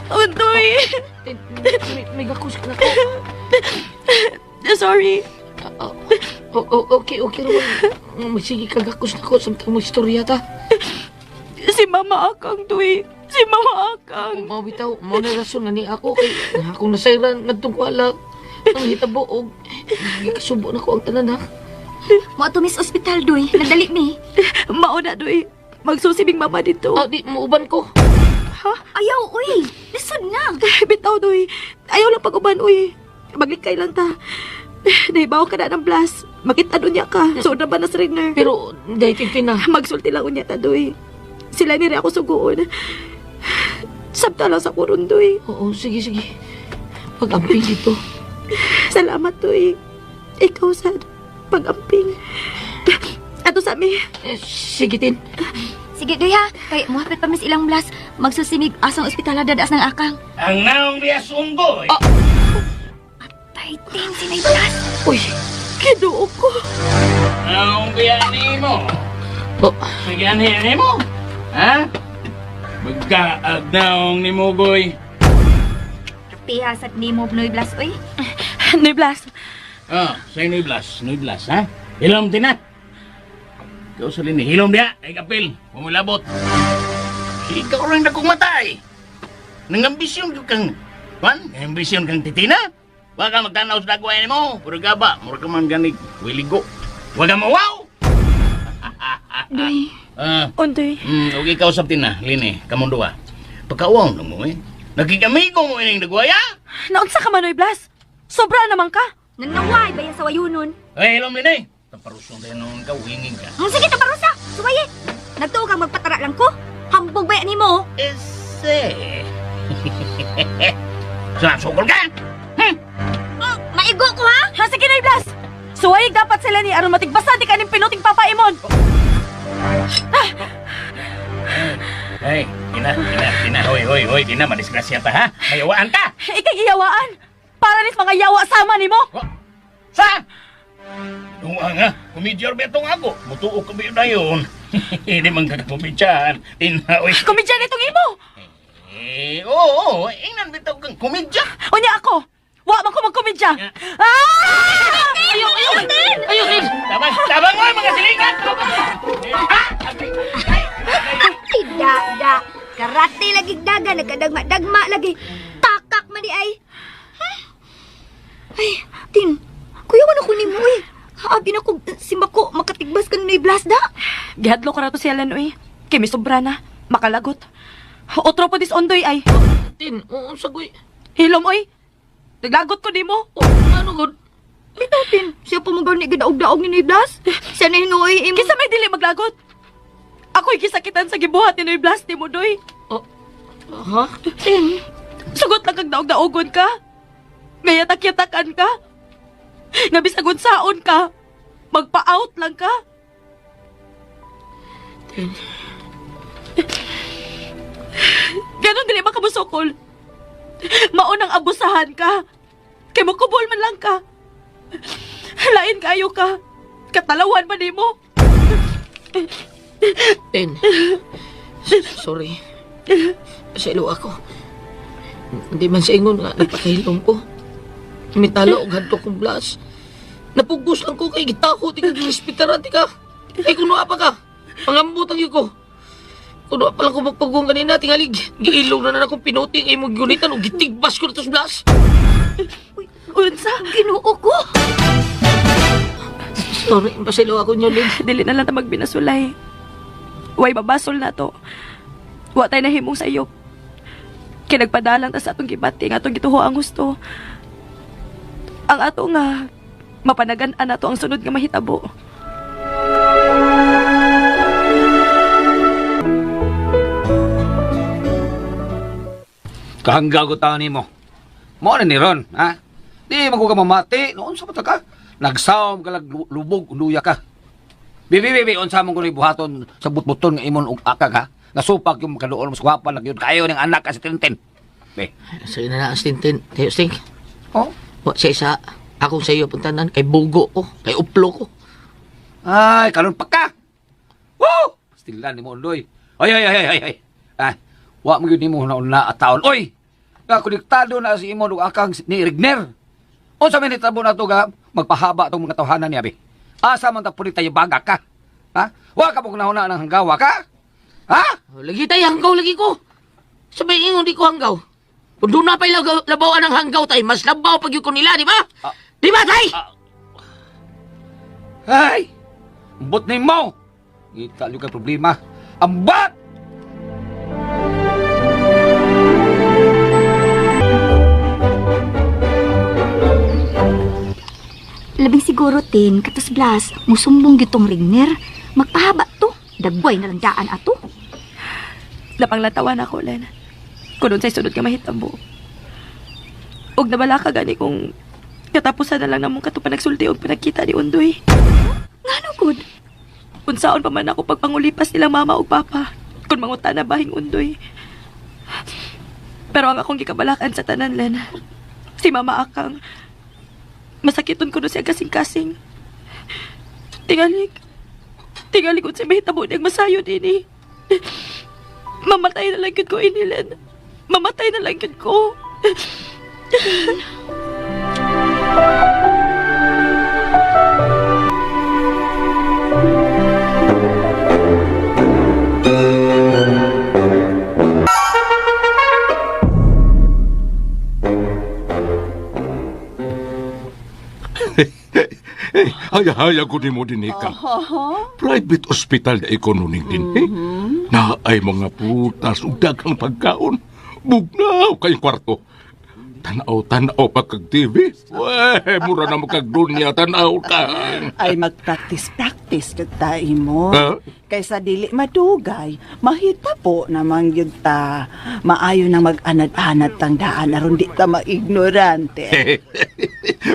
Undoy! Tin, may gakus ka na ko. Sorry. Okay, okay naman. Sige, kagakos na ko. Samtang mo istorya ta. Si Mama Akang, Tuy. Si Mama Akang. Mao bitaw, mao na rason na ni ako kay akong nasayran ngadtong kuala. Ang hitabo og gikasubo na ko ang tanan ha. Mo ato mis ospital, Doy. Nagdali mi. Mao na, Doy. Magsusibing mama dito. Ah, di muuban ko. Ha? Ayaw, uy. Lisod na. Bitaw, Doy. Ayaw lang pag-uban, uy. Maglikay lang ta. Nahibaw ka na ng blast. Makita doon niya ka. So, na ba na sa Regner? Pero, dahil tintin na. Magsulti lang unya ta, Doy. Sila ni ako suguon. Sabta lang sa kurun, Doy. Oo, sige, sige. Pag-amping dito. Salamat, Doy. Ikaw, sad. Pag-amping. Ato sa mi. Eh, sige, Tin. Sige, Doy ha. Kay muhapit pa mis ilang blas. Magsusimig asang ospital dadaas ng akang. Ang naong diya sunggoy. Ah! Patay, Tin, sinay blas. Uy, kinuo ko. Naong diya nimo. Oh. Sige, nimo. Ha? Magkaag naong ni Mugoy. Piha sa nimo Noy Blas, uy. Noy Blas. Ah, sa'yo Noy Blas. Noy Blas, ha? Hilom din na. Ikaw sa lini. Hilom diya. Ay kapil. Pumulabot. Ikaw rin akong matay. Nangambisyon ko kang... Kwan? Nangambisyon kang titina? Wag ka magtanaw sa dagway nimo. Puro gaba. Mura ka man ganig. Wiligo. Wag ka mawaw! Doy. Ah, Undoy. Okay, kausap din na, Lini, kamong duha. Pagkauwaw na mo eh. Nakikamigo mo ining nagwaya. Naunsa ka man, Noy Blas? Sobra naman ka. Nanaway ba yan sa wayunon? Ay, hilom, Lini. Taparusong tayo noon ka, wingin ka. Sige, taparusa. Suwaye. Nagtuo kang magpatara lang ko. Hambog ba yan nimo? Ese. Sa sugol ka? Maigo ko ha? Ha, sige na, Blas! Suwayig dapat sila ni aron matigbasan di kaning pinuting papaimon. Hey, Tina, Tina, Tina, hoy, hoy, hoy, Tina, madisgrasya ta ha? Mayawaan ta! Ikay giyawaan. Para nis mga yawa sama nimo. Sa? Tunga nga, komedya betong ako. Mutuo ka ba na yun? Hindi man kakakomedyahan. Tina, oy. Komedya nitong imo. Eh, oo, oo, ingnan bitaw kang komedya. Unya ako. Wa man ko magkomedya. Ah! Ayaw, ayaw! Ayaw, Tin! Tabang, tabang oy, mga silingan! Tabang! Ay, da, da. Karate lagi daga, nagkadagma-dagma lagi. Takak man di ay. Hmm? Ay, Tin, kuya man ako ni mo eh. Abi na ko, simba ko, makatigbas ka ni Blas da. Gihadlo ko ra to siya lan oy. Kay mi sobra na. Makalagot. Otro po dis ondoy ay. Tin, oo, sagoy. Hilom oy. Naglagot ko nimo. Oh, ano gud? Bitaw, Tin, siya pa mo gani gidaog-daog ni Noy Blas. Siya na hinuoy imo. Kinsa may dili maglagot? Ako'y gisakitan sa gibuhat ni Noy Blas ni mo doy. Oh, ha? Tin, Sugot lang kag daog-daogon ka. Ngayatak-yatakan ka. Nga bisag unsaon ka. Magpa-out lang ka. Tin. Ganon dili makamusukol. Maunang abusahan ka. Kay mukubol man lang ka. Lain kayo ka. Katalawan man nimo. Tin. Sorry. Pasaylo ako. Hindi man sa ingon nga nagpakahilom ko. Mitalo og hadto kong blas. Napugos lang ko kay gitako ti kag respetaran ti ka. Ay kuno pa ka. Pangambot ang ko. Kuno pa lang ko magpagong kanina tingalig. Giilog na na akong pinuti kay imong gunitan og gitigbas ko na tos blas. Unsa? Ginoo ko. Sorry, pasaylo ako nyo, Lin. Dili na lang ta magbinasulay. Way babasol na to. Wa tay nahimong sayop. Kay nagpadalang ta sa atong gibati nga atong gituho ang gusto. Ang ato nga mapanagan-an nato ang sunod nga mahitabo. Kahanggaw ko taon nimo. Mo na ni Ron, ha? Di man ko ka mamati. Noon sa ka? Nagsawom ka lag lubog, luya ka. Bibi, bibi, unsa mo ko buhaton sa butbuton nga imon og akag, ha? Nasupak yung makaduol mas gwapa lang yun. Kayo ng anak ka si Tintin. Be. Sige na na, Tintin. Tayo, Stink. Oh? Wa siya isa. Akong sa iyo puntanan. Kay bugo ko. Kay uplo ko. Ay, karon pa ka! Woo! Pastilan ni mo, Undoy. Ay, ay, ay, ay, ay. Ah, wa mo yun nimo na una at taon. Oy! Kakonektado na si imon ug akang ni Rigner. Unsa man hitabo na to ga magpahaba tong mga tawhanan niya be. Asa man ta puli tayo baga ka? Ha? Wa ka mo kunahuna ng hanggawa ka? Ha? Lagi tayo, hanggaw lagi ko. Sabay ingon di ko hanggaw. Kung doon na pa'y labawan ang hanggaw tayo, mas labaw pag yun ko nila, di ba? Di ba, tay? Ay! Ambot ni mo! Ngita ka problema. Ambat! Labing siguro, Tin, katos Blas, musumbong gitong Rigner. Magpahaba to. Dagway na lang daan ato. Napanglantawan ako, Len. Kung unsay sunod nga mahitabo. Og nabala ka gani kung katapusan na lang namong kato panagsulti og panagkita ni Undoy. Ngano gud? Unsaon pa man ako pagpangulipas nilang mama ug papa kung manguta na bahing Undoy. Pero ang akong gikabalakan sa tanan, Len, si Mama Akang, masakiton ko no siya kasing-kasing. Tingalig, tingalig unsay mahitabo niyang masayo dinhi. Mamatay na lang gyud ko ini, Len. Mamatay na lang gyud ko. Haya-haya ko ni mo din ka. Private hospital na ikononing din. Eh? Na ay mga putas ug daghang pagkaon. Bugnaw kay kwarto. Tanaw-tanaw pa kag TV. Weh, mura na mo kag dunya, tanaw ka. Ay mag-practice-practice jud ta imo. Ha? Kaysa dili madugay, mahita po naman gyud ta. Maayo nang mag-anad-anad tang daan aron di ta maignorante.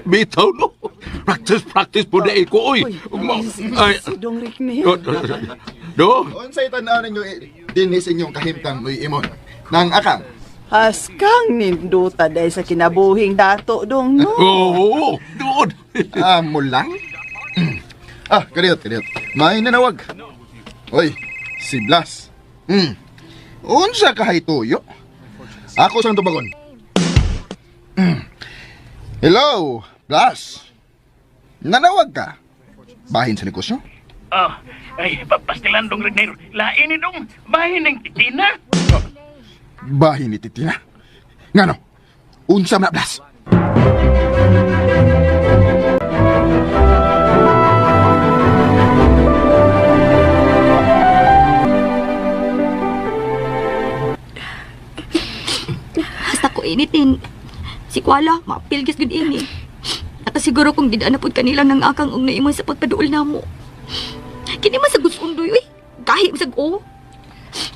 Bitaw no. Practice, practice po na ko, oy. Ay, Si Dong Rickner. do. Unsay tan-aw ninyo dinhi sa inyong kahimtang Noy Imon? Nang akang. Haskang ninduta dahil sa kinabuhing dato dong no. Oo, doon. Ah, mo lang? Ah, kadiyot, kadiyot. May nanawag. Oy, si Blas. Unsa kahay tuyo? Ako sang tubagon. Hello, Blas. Nanawag ka? Bahin sa negosyo? Ah, ay, papastilan dong Regner. Lain ni dong, bahin ng titina. Bahin ni Titina. Ngano? Unsa man na, Blas? Hasta ko initin. Si Kuala, mapilgis gud ini. At siguro kung didaan na pud kanila ng akang og naimon sa pagpaduol namo. Kini man sa gusundoy uy. Gahi man sa o.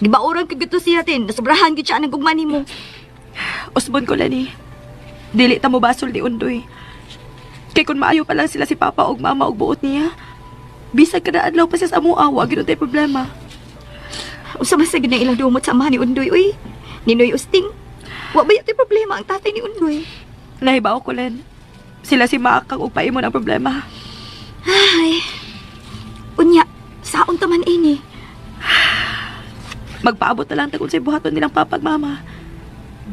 Gibaoran kag gito siya tin, nasobrahan gid siya ng gugma nimo. Usbon ko lani. Dili ta mo basol ni Undoy. Kay kung maayo pa lang sila si Papa og Mama og buot niya. Bisag kada adlaw pa siya sa amoa, wa gyud tay problema. Unsa man sa gid ilang dumot sa amahan ni Undoy uy. Ninoy Usting. Wa ba yung problema ang tatay ni Undoy? Nahibaw ko len. Sila si Maakang og paimon ang problema. Ay. Unya, saon ta man ini? Magpaabot na lang tagod sa buhaton nilang papa ug mama.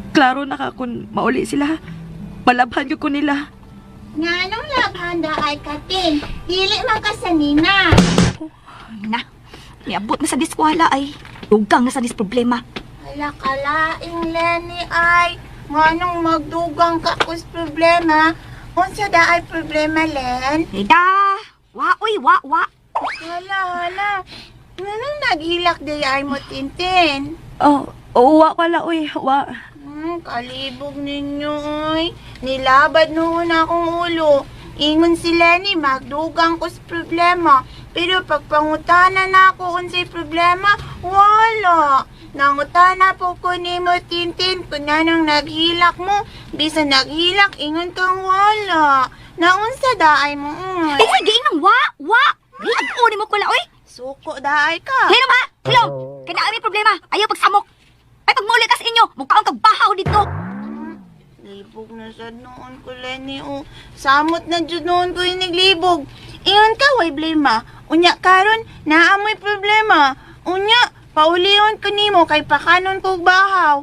Klaro na ka kung mauli sila. Malabhan gyud ko nila. Nganong labhan da ay katin? Dili man ka sa nina. Na, niabot na sa diskwala ay. Dugang na sa dis problema. Hala kalaing Lenny ay. Nganong magdugang ka kus problema? Unsa da ay problema, Len? Ida! Wa, uy, wa, wa. Hala, hala. Nganong naghilak day ay mo, Tintin? Oh, oh wa wala uy, wa. Kalibog ninyo, oy. Nilabad noon akong ulo. Ingon si Lenny, magdugang ko sa problema. Pero pagpangutana na ako unsay problema, wala. Nangutana po ko nimo, Tintin, kung nanong naghilak mo. Bisan naghilak, ingon kang wala. Naunsa daay mo, oy. Ay, sige, ingang wa, wa. Ag-uni mo kula, uy. Suko daay ka. Hilom ha, hilom. Kaya na may problema. Ayaw pagsamok. Ay, pagmuli ka sa inyo, mukhaon kag bahaw dito. Libog na sad noon ko, Lenny, oh. Samot na jud noon ko yung naglibog. Ingon ka, way blema. Unya karon, naamoy problema. Unya, paulion ko nimo kay pakanon kog bahaw.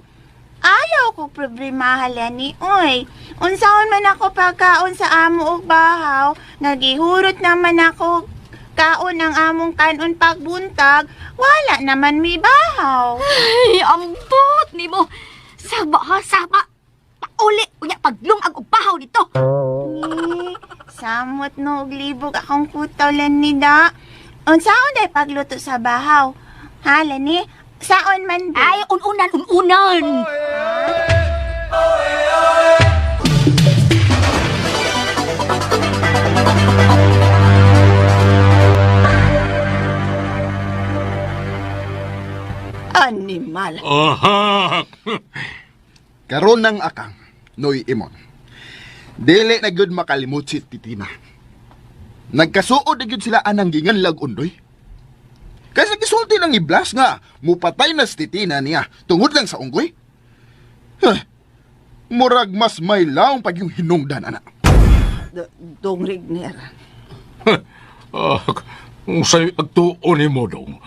Ayaw ko problema, Lenny, oy. Unsaon man ako pagkaon sa amo og bahaw, nagihurot naman ako kaon ang among kanon pagbuntag, wala naman mi bahaw. Ay, ambot nimo. Saba ha, saba. Pauli, unya paglungag og bahaw dito. Eh, samot no og libog akong kutaw ni da. Unsaon day pagluto sa bahaw? Ha, Lani? Saon man di? Ay, ununan, ununan. Animal. Aha. Karon ng akang, Noy Imon. Dili na gyud makalimot si Titina. Nagkasuod na gyud sila anang ginganlag undoy. Kaysa gisulti lang ni Blas nga, mupatay na si Titina niya tungod lang sa unggoy. Huh. Murag mas may laong pag yung hinungdan, anak. Dong Rigner. Ah, unsay pagtuo nimo dong?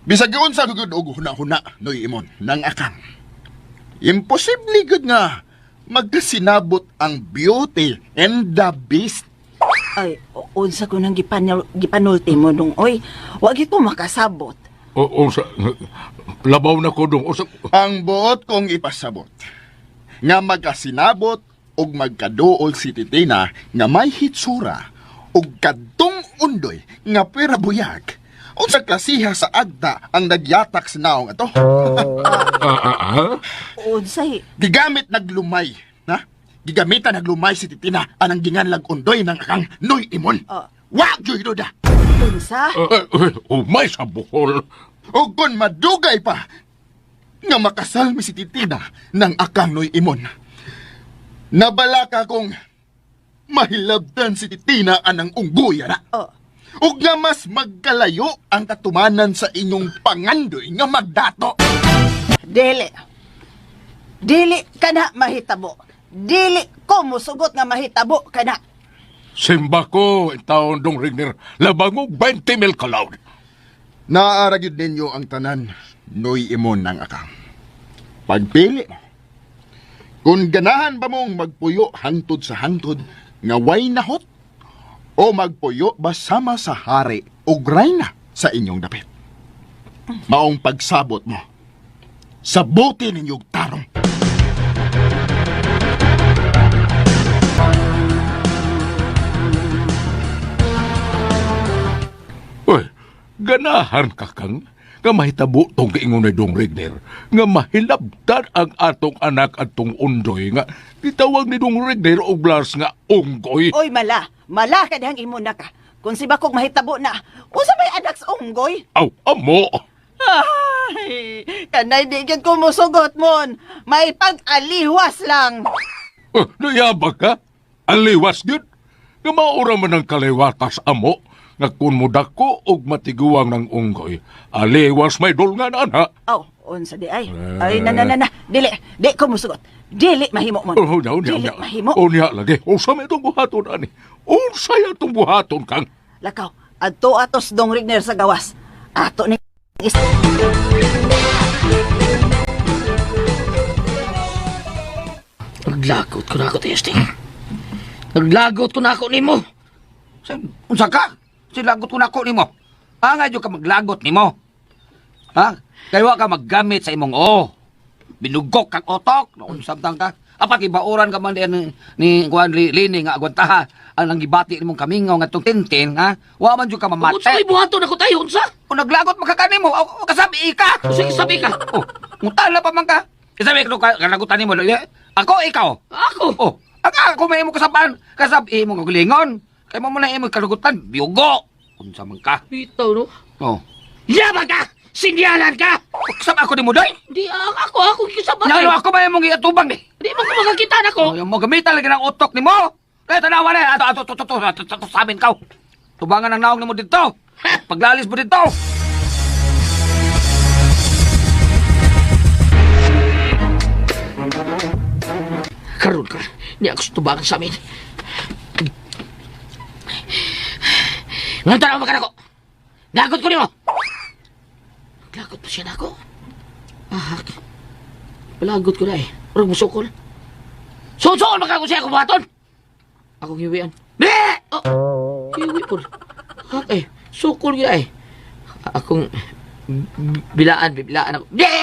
Bisag yun sa gud og huna-huna, Noy Imon, nang akang. Imposible gud nga magkasinabot ang Beauty and the Beast. Ay, unsa ko nang gipanulti mo dong oy. Wa gyud ko makasabot. O unsa labaw na ko dong. Unsa Ang buot kong ipasabot nga magkasinabot og magkaduol si Titina nga may hitsura og kadtong undoy nga pera buyag. Unsa klasiha sa agta ang nagyatak sa naong ato? Ah, ah, ah? Unsay Gigamit naglumay Ha? Gigamitan naglumay si Titina anang ginganlag undoy ng akang Noy Imon. Oh. Wa gyud duda. Unsa? Umay sa Bohol. O kung madugay pa nga makasal mi si Titina ng akang Noy Imon. Nabala ka kong mahilabdan si Titina anang unggoy na. Oh. Ug nga mas magkalayo ang katumanan sa inyong pangandoy nga magdato. Dili. Dili kana mahitabo. Dili ko musugot nga mahitabo kana. Simba ko, taon dong Rigner, labangog 20 mil kalawd. Naara gyud ninyo ang tanan, Noy Imon ng akang. Pagpili mo. Kung ganahan ba mong magpuyo hangtod sa hangtod nga way nahot o magpuyo ba sama sa hari o rayna sa inyong dapit. Maong pagsabot mo. Sabuti ninyong tarong. Uy, ganahan ka kang nga mahitabo tong giingon ni Dong Rigner nga mahilabtan ang atong anak at tong undoy nga gitawag ni Dong Rigner og Lars nga unggoy. Oy mala, mala ka dihang imo na ka. Kung si Bakog mahitabo na, unsa may anak sa unggoy? Aw, amo. Ay, kanay di gyud ko musugot mon. May pag-aliwas lang. Nayabag ka? Aliwas gyud. Nga maura man ang kaliwatas amo nga kun mudako og matiguang ng unggoy, aliwas may dulngan ana. Aw, unsa di ay? Ay, na na na na. Dili, di ko musugot. Dili mahimo mon. Oh, unya, unya, Dili unya. mahimo. Unya lagi. Unsa may itong buhaton ani? Unsa itong buhaton kang? Lakaw, adto atos dong Rigner sa gawas. Ato ni is Naglagot ko na ako, Testing. Naglagot ko na ako nimo. Unsa ka? Silagot ko nako nimo. Angay jud ka maglagot nimo. Ha? Kay wa ka maggamit sa imong o. Binugok kang otok, naunsam ka. Apat ibauran ka man diyan ni kuan lini nga agwantaha ang nangibati nimong kamingaw nga tong tintin, ha? Wa man jud ka mamate. Unsa may buhaton ako tayo, unsa? Kung naglagot makakanimo, o kasabi ka. Sige, sabi ka. Oh, mutala pa man ka. Kasabi ko kanagutan nimo. Ako ikaw. Ako. Oh, ang ako may imo kasaban, kasabi imo kagalingon. Kay mo na imo kalugutan, biyugo. Unsa man ka? Bitaw, no? Oh. Yabang ka! Sinyalan ka! Kasab ako nimo doy. Di, ako, kasabay. Nalo ako may imong iatubang ni. Di mo ko makakita na ko. Oh, yung mo gamitan lagi ng utok nimo. Kaya tanawa na, ato ato ato ato ato ato sa amin kaw. Tubangan ang naong nimo dito. Paglalis mo dito. Karon ka, niya ako tubangan sa amin. Ngayon tanaw makan ako. Lagot ko nimo. Lagot pa siya na ako. Ah, palagot ko na eh. Urang musukol. Susukol maka ko siya kumaton. Akong hiwian. Be! Oh, hiwi po. Hak eh, sukol gila eh. Akong bilaan, bilaan ako. Be!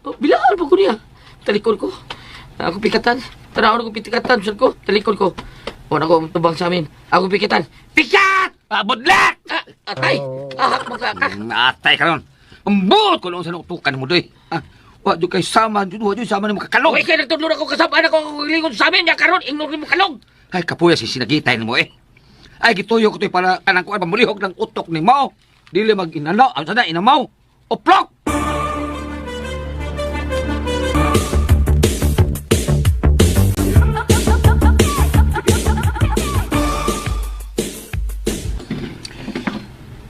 Oh, bilaan pa ko niya. Talikod ko. Ako pikatan. Tanaw ko pikatan. Saan ko? Talikod ko. O nako, tubang sa amin. Ako pikatan. Pikat! Budlak! Ah, atay! Ahak magkaka. Atay karon. Ambot ko lang sa nutukan mo doy. Ah, wa jud kay sama jud wa jud sama nimo kakalog. Okay, kaya nagtudlo na ako kasabaan ako ako lingon sa amin. Ya karon, ignore mo kalog. Ay kapuya si sinagitay nimo eh. Ay gituyo ko to'y para kanang kuan pamulihok ng utok nimo. Dili mag inano, ang sana inamaw. Uplok!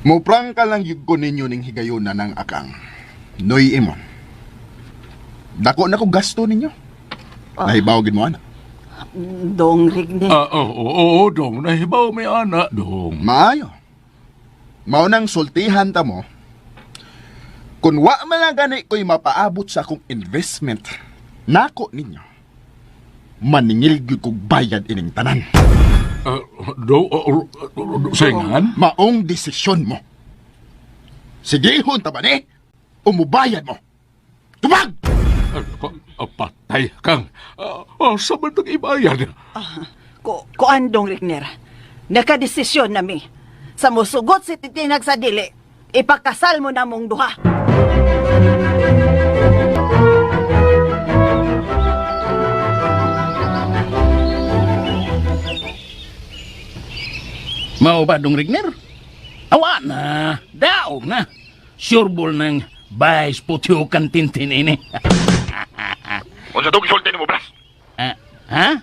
Muprangka lang yun ko ninyo ning higayuna ng akang. Noy Imon. Dako na ko gasto ninyo. Nahibaw gid mo ana. Dong Rigner. Ah, oo, oo, dong. Nahibaw may ana, dong. Maayo. Mao nang sultihan ta mo. Kung wa man lang gani ko'y mapaabot sa akong investment, nako ninyo. Maningil gyud kog bayad ining tanan. Dong, singan? Maong desisyon mo. Sige, ta ba ni? Umubayad mo. Tubag! Patay kang. Sa man ibayad? Kuan dong Rigner. Nakadesisyon na mi. Sa musugot si Titinag sa dili, ipakasal mo na mong duha. Mao ba dong Rigner? Awa na, daog na. Sure ball ng Vice Putyukan Tintin ini. Unsa to gisulti nimo, Blas? Ah, ha?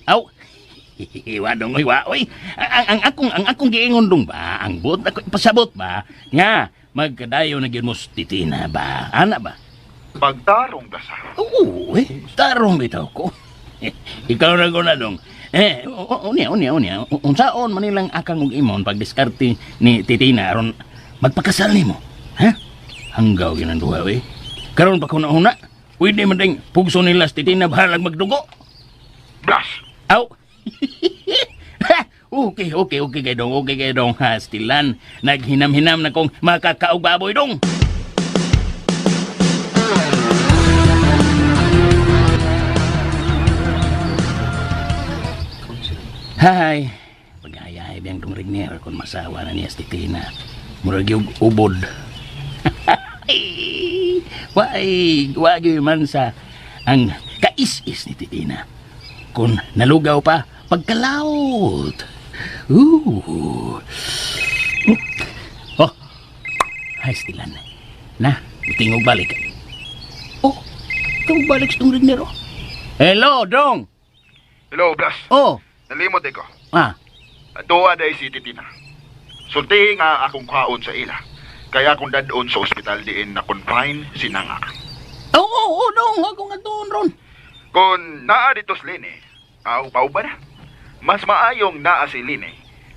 Aw. Wa dong oy, wa oy. Ang akong giingon dong ba, ang buot ako ipasabot ba nga magkadayo na gyud mo sa Titina ba? Ana ba? Pagtarong Blas. Ha? Oo, eh, tarong bitaw ko. Ikaw na ko na dong. Eh, unya, unya, unya. Unsaon man nilang akang og imon pagdiskarte ni Titina aron magpakasal nimo. Ha? Hanggaw yun ang duha, eh. Karon pa ko na una, pwede man ding pugso nila sa Titina bahalag magdugo. Blas! Aw! Okay, okay, okay kay dong, okay kay dong. Ha, stilan, naghinam-hinam na kong makakaog baboy dong. Hay, pag-ayahay biyang dong Rigner kung masawa na niya si Titina. Murag yung ubod. Way, wagi man sa ang kais-is ni Titina. Kung nalugaw pa, pagkalaot. Ooh. Oh, hay, stilan. Na, tingog balik. Oh, tingog balik sa dong Rigner. Oh. Hello, dong. Hello, Blas. Oh. Nalimot ko. Ah. Duwa day si Titina. Sulti nga akong kaon sa ila. Kaya akong dadon sa ospital diin na confine si Nanga. Oo, oo, oo, dong. Ako nga doon, ron. Kung naa dito si Lene, aw pauba na. Mas maayong naa si Lene,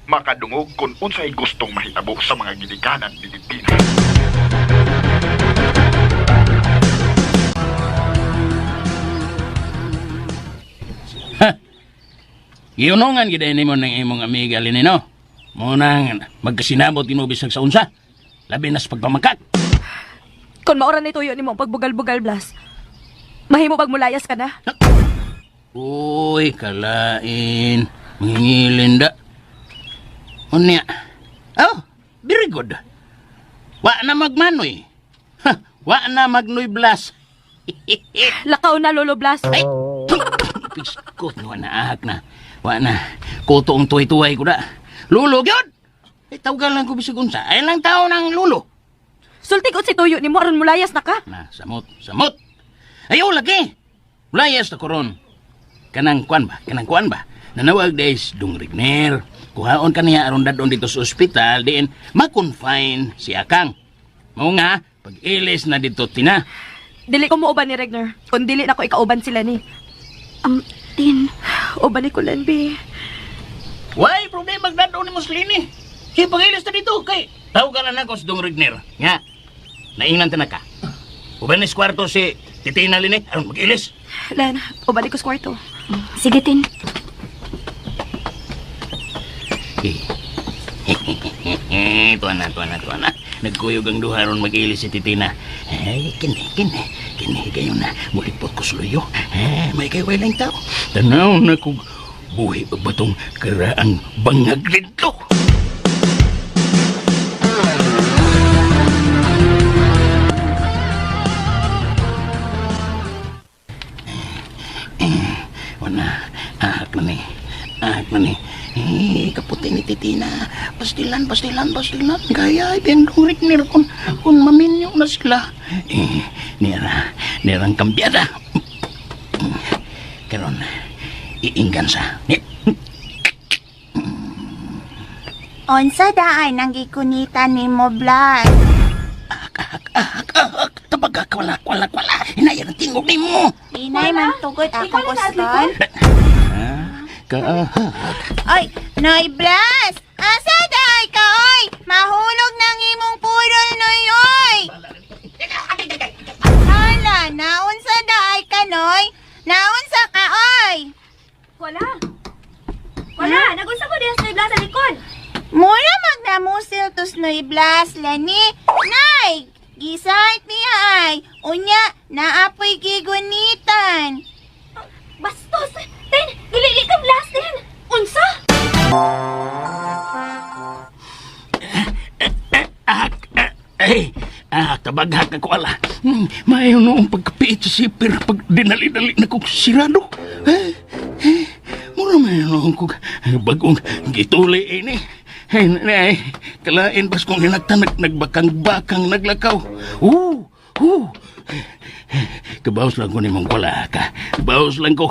makadungog kung unsay gustong mahitabo sa mga gidikanan ni Titina. Ha? Giunongan gid nimo ng imong amiga Lene, no? Munang magkasinabot imo bisag sa unsa. Labi na sa pagpamangkat. Kung maura ni tuyo nimo ang pagbugal-bugal, Blas. Mahimo pag mulayas ka na. Uy, kalain. Mangingilin da. Unya. Oh, very good. Wa na magmanoy. Ha, wa na magnoy, Blas. Lakaw na, Lolo Blas. Ay, piskot. Wa na, ahak na. Wa na. Kuto ang tuhay-tuhay ko da. Lulo, gyud! Ay, tawagan lang ko bisag unsa. Ay lang tao ng lulo. Sulti ko si tuyo nimo aron mulayas na ka. Na, samot, samot. Ayaw lagi. Mulayas na koron. Kanang kuan ba? Kanang kuan ba? Nanawag days dung Rigner. Kuhaon kaniya aron dadon dito sa ospital diin ma-confine si Akang. Mao nga pag-ilis na dito tina. Dili ko muuban ni Regner. Kung dili na ko ikauban sila ni. Tin. Uban ni Kulan, be. Why problema magdadon ni Muslini? Kay pag-ilis na dito kay tawagan na nako si Dong Rigner. Nga. Naingnan ta na ka. Uban ni sa kwarto si Titina Lini aron mag-ilis. Lan, uban ko sa kwarto. Sige, Tin. Tuwa na, tuwa na, tuwa na. Nagkuyog ang duha ron mag-ilis si Titina. Eh, kini, kini, kini kayo na. Mulipot ko sluyo. Eh, may kayo lang tao. Tanaw na kung buhi pa ba tong karaang bangag dito. Wala, ahak na ni. Ahak na ni. Eh, kaputi ni Titina. Pastilan, pastilan, pastilan. Kaya ibang durik nila kung maminyo na sila. Eh, nira, nirang kambyada. Karon, iinggan sa. Ni. Unsa daan ang gikunita nimo, Blas? Ahak, tabaga, wala, wala, wala. Hinayang ang tingog nimo. Inay man tugod akong kuston. Kaahak. Ay, Noy Blas! Asa daay ka, oy? Mahulog ng imong purol, Noy, oy! Hala, naunsa daay ka, Noy? Naunsa ka, oy? Wala. Wala. Nagunsa ko diyan sa Noy Blas sa likod. Mura magnamusil tos Noy Blas, Lani. Nay! Gisait niya ay. Unya, naapoy gigunitan. Bastos! Tin! Dili ka, Blas, Tin! Unsa? Tabaghak ako ala. Maayo noong pagkapiit sa sipir pag dinali-dali na kong sirado. Mura mayo noong kong bagong gituli ini. Ay, ay, kalain bas kong hinagtan, nagbakang-bakang naglakaw. Kabaos lang ko ni mong wala ka. Baos lang ko.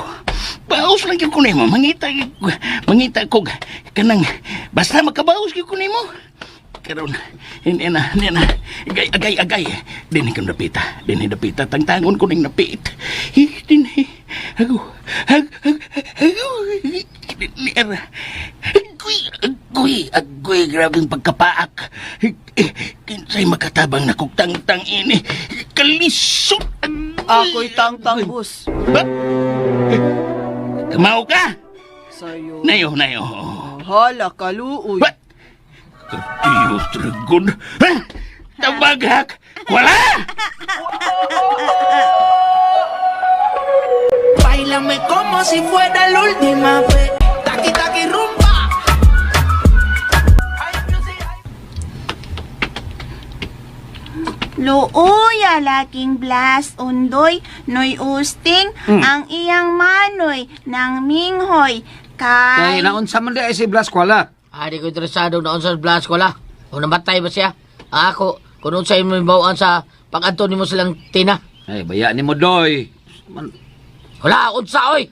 Baos lang ko nimo. Mangita, mangita ko. Kanang, basta makabaos ko nimo. Karon, hindi na, hindi na. Agay, agay, agay. Dinhi kang dapita. Dinhi dapita. Tangtangon ko ning napit. Dinhi. Ago, ag, ag, ago. Dinhi, ara. Agoy, agoy, agoy. Grabing pagkapaak. Kinsay makatabang na kog tangtang ini. Kalisod. Ako'y tangtang, boss. Ba? Kamao ka? Sayo. Nayo, nayo. Hala, kaluoy. What? Diyos, dragon. Ha? Tabaghak! Wala! Báilame como si fuera la última vez. Taqui taqui rumba. Luoya laking blast undoy noy usting ang iyang manoy ng minghoy Kay kay naunsa man di ay si Blas Kuala. Ah, di ko interesado na unsa Blas ko la. Kung namatay ba siya? Ako, kung unsa imo bawaan sa pag-adto nimo silang tina. Ay, baya ni mo doy. Man, Wala, unsa oy.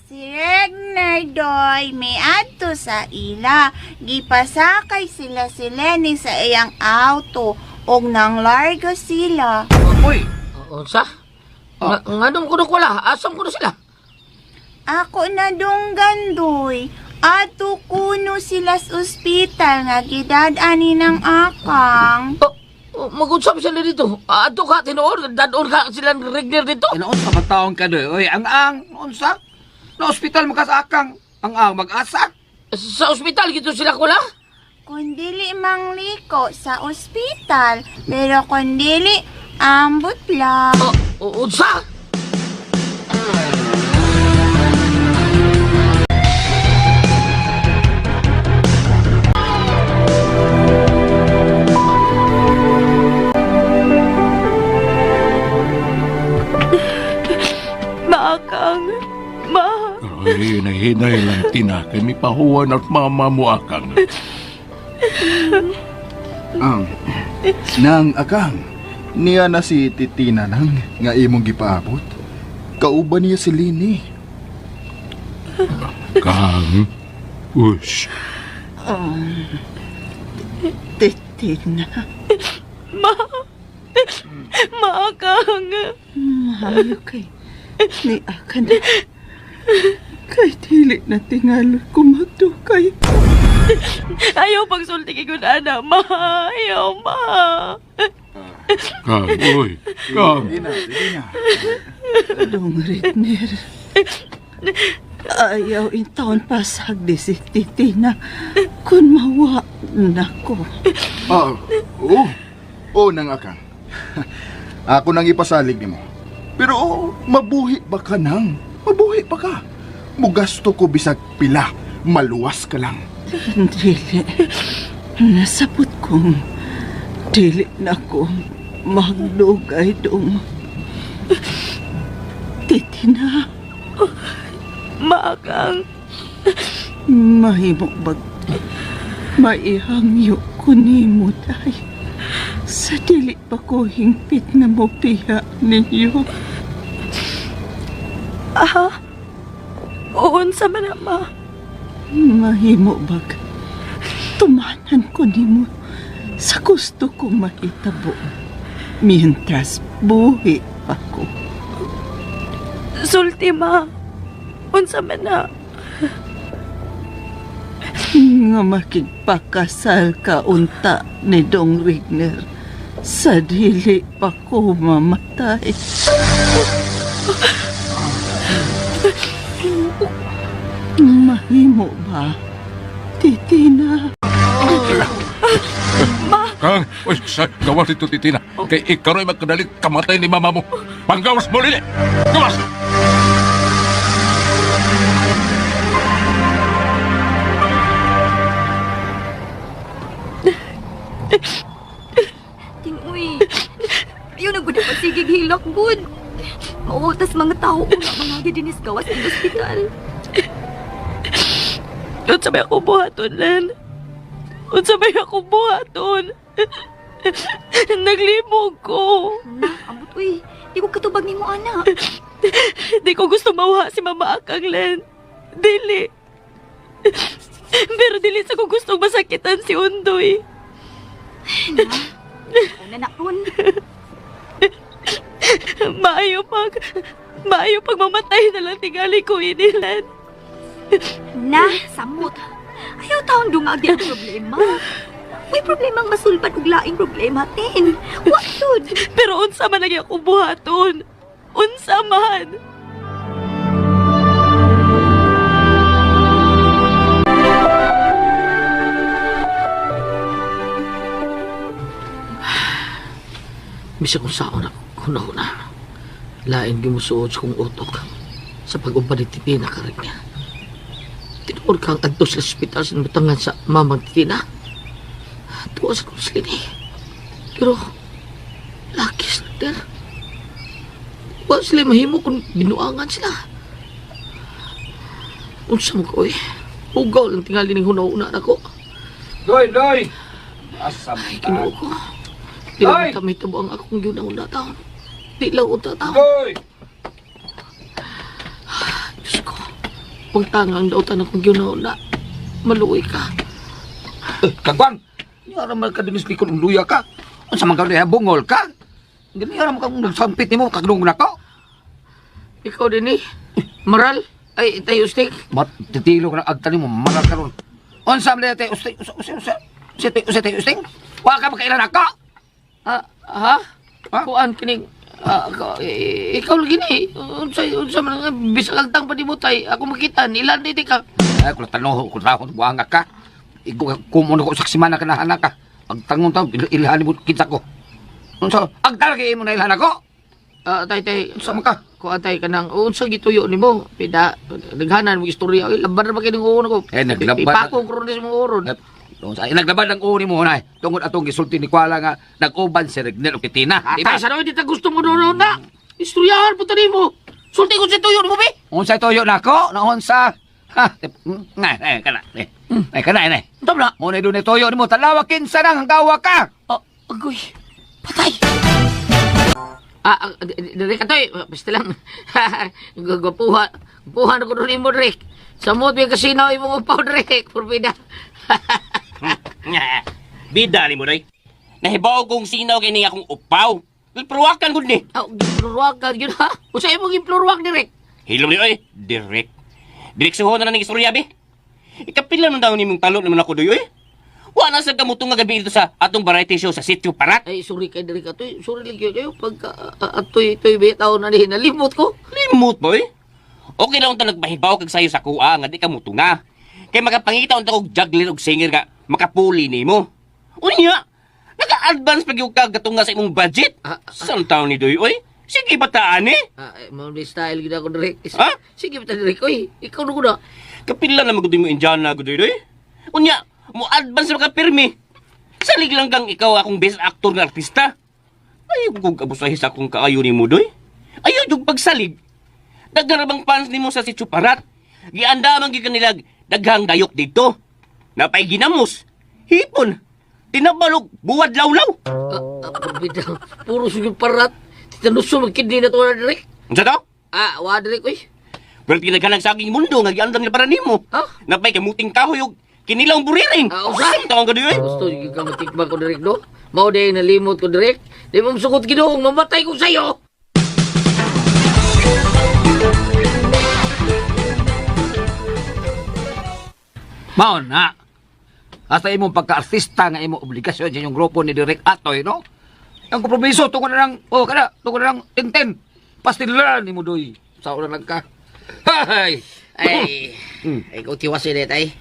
Si Regner Doy miadto sa ila. Gipasakay sila si Lenny sa iyang auto og nang largo sila. uy, Unsa? Nga, nganong kuno ko la? Asam kuno sila? Ako na dunggan doy. Ato kuno sila sa ospital nga gidad-ani ng akang. Oh, oh, mag-usap sila dito. Adto ka tinuod, dadon ka sila ng Regner dito. ay naunsa man taong ka doy. Uy, ang ang unsa? Na ospital mo ka sa akang. Ang ang mag-asa. Sa ospital gito sila ko la. Kung dili mang liko sa ospital, pero kung dili, ambot lang. Oh, unsa? Maakang. Ma. Ay, nahinay lang, Tina. Kay may pahuwan at mama mo akang. Ang nang akang niya na si Titina nang nga imong gipaabot. Kauban niya si Lini. Kang, ush. Titina. Ma. Maakang. Maayo kay ni akan. Kay dili na tingalon ko magdukay. Ayaw pagsulti kay ana, ma. Ayaw, ma. Kang, uy. Kang. Titina, Titina. Dong Ritner. Ayaw in taon pasag di si Titina. Kun mawa nako. Ah, oo. Oo nang akang. Ako nang ipasalig nimo. Pero oh, mabuhi ba ka nang? Mabuhi pa ka. Mugasto ko bisag pila, maluwas ka lang. Dili. Nasabot kong dili na ko magdugay dong. Titina, Maakang. mahimo bag maihangyo ko nimo day. Sa dili pa ko hingpit na mo piya ninyo. Ah. Unsa man na, ma. Mahimo bag tumanan ko nimo sa gusto kong mahitabo. Mientras buhi pa ko. Sulti, ma. Unsa man na. Nga makigpakasal ka unta ni Dong Wigner sa dili pa ko mamatay. Mahimo ba, Titina? Kang, uy, sa gawas ito, Titina. Kay ikaw ra'y magkadali kamatay ni mama mo. Panggawas mo rin eh. Gawas! Tingoy. Ayaw na gud pasigig hilak gud. Mautas mga tao nga mga dinis gawas sa ospital. Unsa may ako buhaton, Len? Unsa may akong buhaton? Naglimog ko. Na, ambot uy. Di ko katubag nimo ana. Di ko gusto mawha si Mama Akang, Len. Dili. Pero dili sa ko gusto masakitan si Undoy. Una na ron. Maayo pag mamatay na lang tingali ko ini, Len. Na, samot. Ayaw taon dungag di ang problema. May problema ang masulbad og laing problema, Tin. Wa yun. Pero unsa man lagi akong buhaton? Unsa man? Bisa kung saon ako, kuna-kuna. Lain gimusuod sa kong utok sa pag-uban ni Titina karik niya. Tinuod kang adto sa ospital sa nabutangan sa mamang Titina. Tuwa sa kong silini. Pero, lakis na der. Wa sila mahimo kung binuangan sila. Unsa mo ko eh. Ugaw lang tingali ning hunaw-una nako. Doy, doy! Asa mo Ay, Ginoo ko. Di lang kami tabo ang akong yun taon. Di lang unta taon. Doy! Diyos ko. Pagtanga ang dautan akong yun na. Maluoy ka. Eh, kagwang! Nga ramal ka din likod ng luya ka. Unsa man ka diha bungol ka? Gani ra man kang nagsampit nimo kagnung nako. Ikaw din eh. Maral. Ay, tayo stick. Mat titilo ka ng agta nimo maral karon. Unsa man tayo usting usa usa usa. Usa tayo usa tayo usting. Wa ka makailan ako. Ah, ha? Kuan kining ikaw lagi ni. Unsa unsa man nga bisag agtang pa nimo tay. Ako makita nilan diti ka. Ay kung tanoho kung rahon buanga ka. Igo kumo ko sa semana ka na ka. Agtangon taw ilhan mo kita ko. Unsa agta lagi imo na ilhan ako? Ah, tay tay. Unsa man ka? Kuan tay kanang unsa gituyo nimo? Pida naghanan mo istorya. Oy, laban ra ba kining uon ko? Eh, naglaban. Ipako ko ron sa mga uron. Unsa ay naglaban ang uon nimo nay. Tungod atong gisulti ni Kuala nga nag-uban si Regnel og Titina. Di ba? Tay sa di ta gusto mo doon na. Istoryahan po nimo. Sulti ko sa tuyo nimo be. Unsa tuyo nako? Naunsa? Ha, nga, eh, kana. Eh, eh kana eh. Unsa na? Mo na dunay tuyo nimo talawa kinsa nang hanggawa ka. Oh, agoy. Patay. Direk atoy, basta lang. Gwapuha. Gwapuha na ko doon nimo direk. Samot may kasino imong upaw direk, purbida. Bida ni mo, day. Nahibaw kong sinaw kay niya akong upaw. Gipruwakan gud ni. Aw, gipluruwakan yun ha. Usa imong gipluruwak direk. Hilom ni oy, direk. Direksuhon na lang ning istorya be. Ikapila man daw nimong talo naman ako doy oy. Wa na sa kamutong nga gabi dito sa atong variety show sa Sitio Parat. Ay, sorry kay direk atoy. Sorry lagi kayo pagka atoy toy bitaw na ni nalimot ko. Limot boy. Okay lang unta nagpahibaw kag sayo sa kuha nga di ka mutunga. Kay makapangita unta kog juggler og singer nga makapuli nimo. Unya, naka-advance pag yung kagatunga sa imong budget. Saan taon ni Doy oy? Sige bataan eh. Ah, eh, mao ni style gid ako direk. Ha? Sige bitaw direk oy. Ikaw na ko na. Kapila na magudoy mo Indiana gudoy doy. Unya, mo advance maka pirmi. Salig lang kang ikaw akong best actor nga artista. Ayaw kong abusahi sa akong kaayo ni mo doy. Ayaw yung pagsalig. Daghan ra bang fans nimo sa si Chuparat? Gianda man gyud kanila daghang dayok dito. Napay ginamos. Hipon. Tinabalog buwad lawlaw. Purbida. Puro sige parat. Titanuso magkidney na to na direk. Unsa to? Ah, wa direk oy. Pero tinaghanag sa aking mundo nga giandam nila para nimo. Ha? Napay kamuting kahoy og kinilaw buriring. Ah, usa? Taong ka doy. Gusto gyud ka matikman ko direk do. Mao day nalimot ko direk. Di mo sukot Ginoo mamatay ko sayo. Mao na. Hasta imong pagka-artista nga imong obligasyon sa inyong grupo ni Direk Atoy, no? Ang kompromiso tungod na lang, oh kana, tungod na lang tintin. Pastilan nimo doy. Sa una lang ka. Hay. Ay, ay ikaw tiwas eh, tay.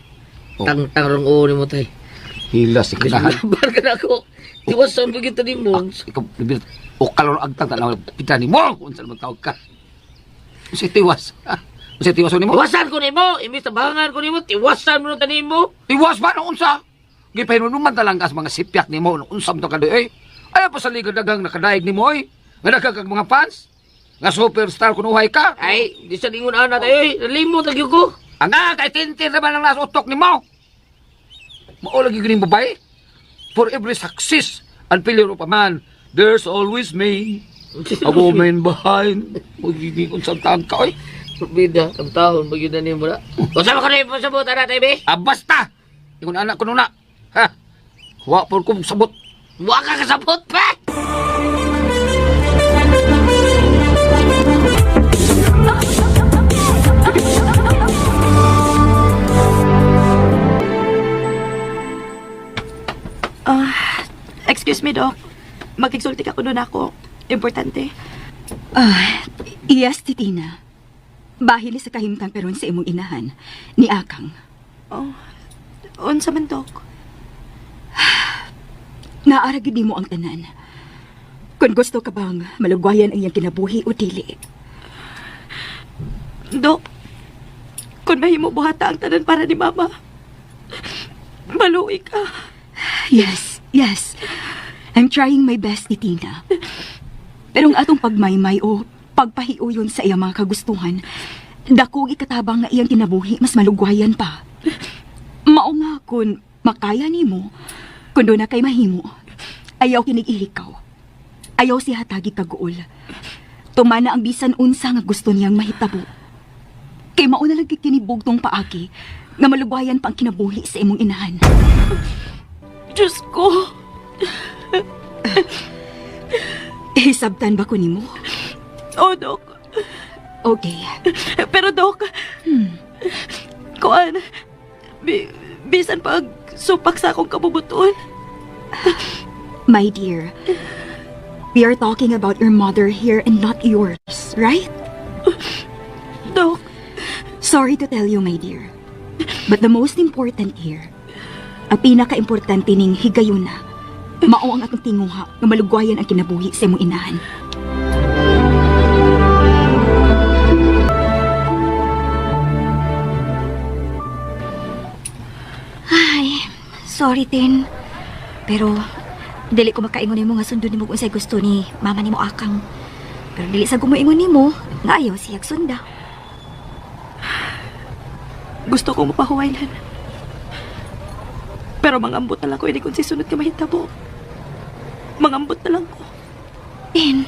Tang tang rong uo nimo tay. Hila si kinahan. Laban ka na ako. Tiwas sa pagkita ni mo. Ikaw libil o kalor agtang tanaw pita nimo unsa man tawag ka. Unsay tiwas? Ha? Unsay tiwas nimo? Tiwasan ko nimo, imbis tabangan ko nimo, tiwasan mo nung tanim mo. Tiwas ba no unsa? Gipahinunuman talaga sa mga sipyak nimo no unsa man to ka doy. Ayaw pa sa liga daghang nakadaig nimo oy. Nga daghang kag mga fans. Nga superstar kunuhay ka. Ay, di sa lingon ana tayo, oy. Nalimot lagi ko. Ang nga kay tintin naman ang nasa utok nimo. Mao lagi kining babae. For every success and failure of a man, there's always me. A woman behind. Magiging unsang tangka, oy. Bida, ang taon, magyud na nimo na. Unsa man kuno imong sabot ana, Tebe? Ah, basta! Ingon anak ko nuna. Ha? Wa po kong sabot. Wa ka kasabot pa! Ah, excuse me, Doc. Magkigsulti ka kuno nako. Importante. Ah, yes, Titina. Bahili sa kahimtang karon sa imong inahan, ni Akang. Oh, unsa man, Doc? Naara gyud nimo ang tanan. Kung gusto ka bang malugwayan ang iyang kinabuhi o dili. Dok, kung mahimo buhata ang tanan para ni Mama, maluwi ka. Yes, yes. I'm trying my best, Titina. Pero ang atong pagmaymay o pagpahiuyon sa iyang mga kagustuhan, dako ikatabang nga iyang kinabuhi mas malugwayan pa. Mao nga kun makaya nimo, kun doon na kay mahimo, ayaw kinig ihikaw. Ayaw si hatagi kaguol. Tumana ang bisan unsa nga gusto niyang mahitabo. Kay mao na lang kinibog tong paagi nga malugwayan pa ang kinabuhi sa imong inahan. Diyos ko! Hisabtan ba ko nimo? Oh, Dok. Okay. Pero, Dok, kuan, bisan pag supak sa akong kabubuton. My dear, we are talking about your mother here and not yours, right? Dok. Sorry to tell you, my dear. But the most important here, ang pinaka-importante ning higayuna, mao ang atong tinguha nga malugwayan ang kinabuhi sa imong inahan. Ay, sorry, Tin. Pero, dili ko makaingon nimo nga sundon nimo kung unsay gusto ni mama nimo akang. Pero dili sa gumuingon nimo nga ayaw siyag sunda. Gusto kong mapahuwaylan. Pero mangambot na lang ko, hindi kung sisunod ka mahitabo. Mangambot na lang ko. Tin.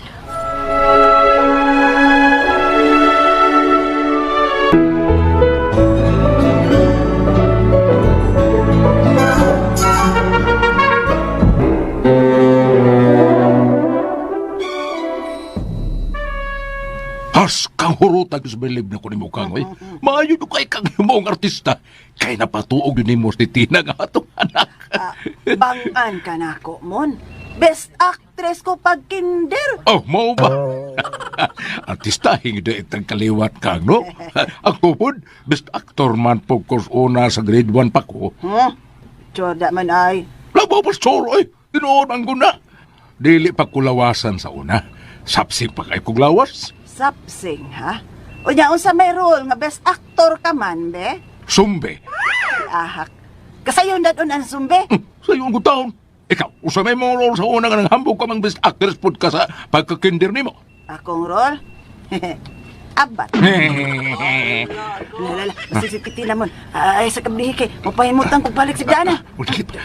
Has kang hurotag sa bilib na ko nimo kang oy. Maayo do kay kang himong artista. Kay napatuog yun nimo si Tina nga atong anak. Bangan ka na ako, Mon. Best actress ko pag kinder. Oh, mao ba? Artista hindi itang kaliwat kang no. Ako pod best actor man po ko una sa grade 1 pa ko. Huh? Tsorda man ay. Labaw pastor oy. Tinuod ang guna. Dili pa kulawasan sa una. Sapsing pa kay kog lawas. Sapsing, ha? Unya, unsa may role nga best actor ka man, be? Sumbe. Ahak. Kasayon dadon ang sumbe. Sayo ang taon. Ikaw, usa may mga role sa una nga nanghambog ka mang best actress pod ka sa pagkakinder nimo. Akong role? Abat. Lala, masisipiti na mon. Ay, sa kablihi kay, mapahimutan kong balik si Dana.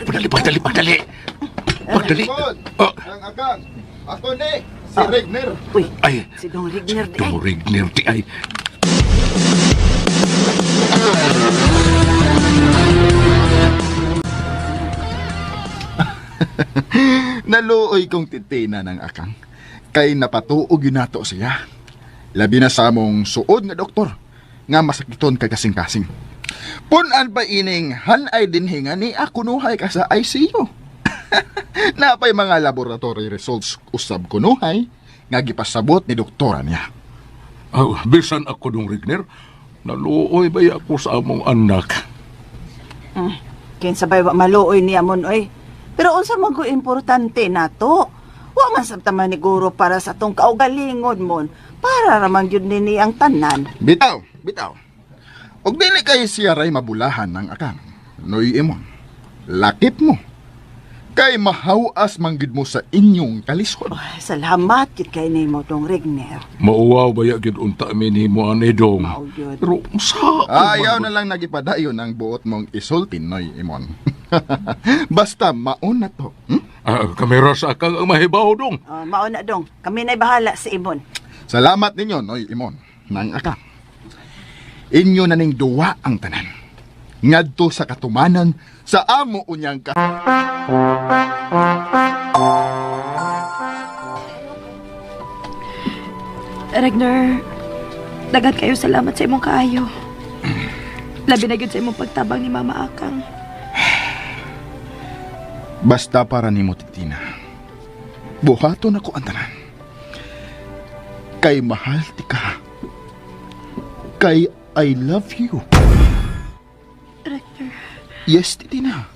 Padali, padali, padali. Padali. Ang akang, ako ni, si Regner. Uy, Ay, si Dong Regner di ay. Dong Regner di ay. Naluoy kong titina ng akang. Kay napatuog yun nato siya. Labi na sa among suod nga doktor nga masakiton kay kasing-kasing. Punan pa ining hanay dinhi nga ni akunuhay ka sa ICU. Napay mga laboratory results usab kunuhay nga gipasabot ni doktora niya. Oh, bisan ako dong Regner. Naluoy ba ako sa among anak? Kinsa bay wa maluoy niya mon oy. Pero unsa man ko importante nato? Wa man sabta man ni guro para sa tong kaugalingon mon. Para ra man gyud nini ang tanan. Bitaw, bitaw. Og dili kay siya ray mabulahan ng akang. Noy imon. Lakip mo. Kay mahawas manggid mo sa inyong kalisod. Ay, salamat gyud kay nimo Dong Regner. Mauwaw ba ya gyud unta mi nimo ani dong. Mao gyud. Pero sa Ayaw na lang nagipadayon ang buot mong isulti, Noy Imon. Basta maon na to. Hmm? Ah, kamera sa akang ang mahibaw dong. Oh, mao na dong. Kami na'y bahala si Imon. Salamat ninyo, Noy Imon. Nang akang. Inyo na ning duwa ang tanan. Ngadto sa katumanan sa amo unyang ka... Ragnar, daghan kayo salamat sa imong kaayo. Labi na gyud sa imong pagtabang ni Mama Akang. Basta para nimo Titina. Buhaton ako ang tanan. Kay mahal ti ka. Kay I love you. Ragnar. Yes, Titina.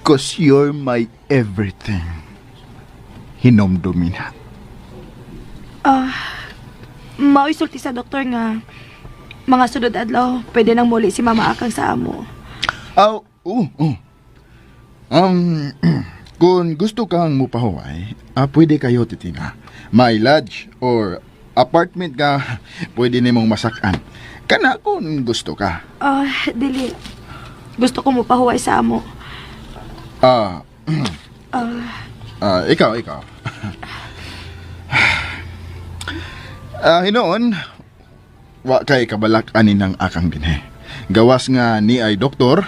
'Cause you're my everything. Hinomdumi na. Ah, mao'y sulti sa doktor nga mga sunod adlaw, pwede nang muli si Mama Akang sa amo. Aw, oo, oo. Um, kung gusto kang mupahuway, pwede kayo, Titina. May lodge or apartment ka, pwede nimong masakan. Kana kung gusto ka. Ah, dili. Gusto ko mupahuway sa amo. Ah, Ah, ikaw, ikaw. Hinoon, wa kay kabalak ani ng akang dinhi. Gawas nga ni ay doktor,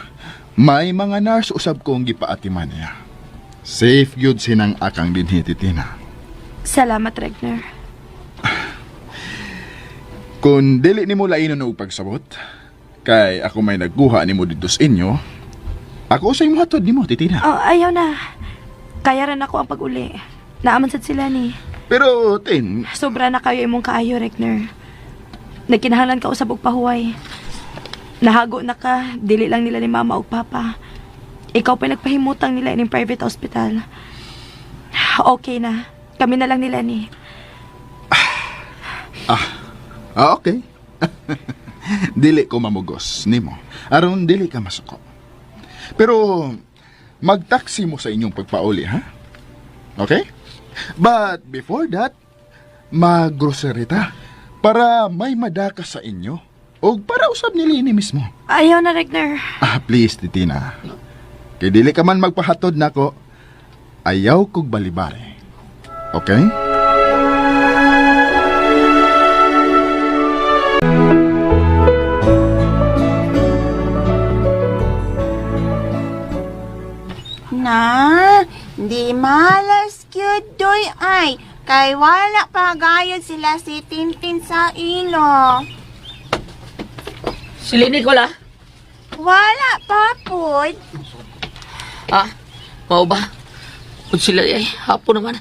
may mga nurse usab kong gipaatiman niya. Safe gyud sinang akang dinhi, Titina. Salamat, Ragnar. Kung dili nimo lainon og pagsabot, kay ako may nagkuha nimo didto sa inyo, ako usay mohatod nimo, Titina. Oh, ayaw na. Kaya rin ako ang pag-uli. Naaman sad sila ni. Pero, Tin, Sobra na kayo imong kaayo, Regner. Nagkinahanglan ka usab og pahuway. Nahago na ka, dili lang nila ni mama ug papa. Ikaw pa nagpahimutang nila ining private hospital. Okay na. Kami na lang nila ni. Okay. Dili ko mamugos nimo. Aron dili ka masuko. Pero magtaksi mo sa inyong pagpauli, ha? Okay? But before that, maggrocery ta para may madaka sa inyo o para usab ni Lini mismo. Ayaw na, Regner. Ah, please, Titina. Kay dili ka man magpahatod nako, ayaw kog balibare. Okay? Na, di malas cute doy ay. Kay wala pa gayod sila si Tintin sa ilo. Si Lini wala. Wala pa pod. Ah, mao ba? Kung sila ay hapon naman.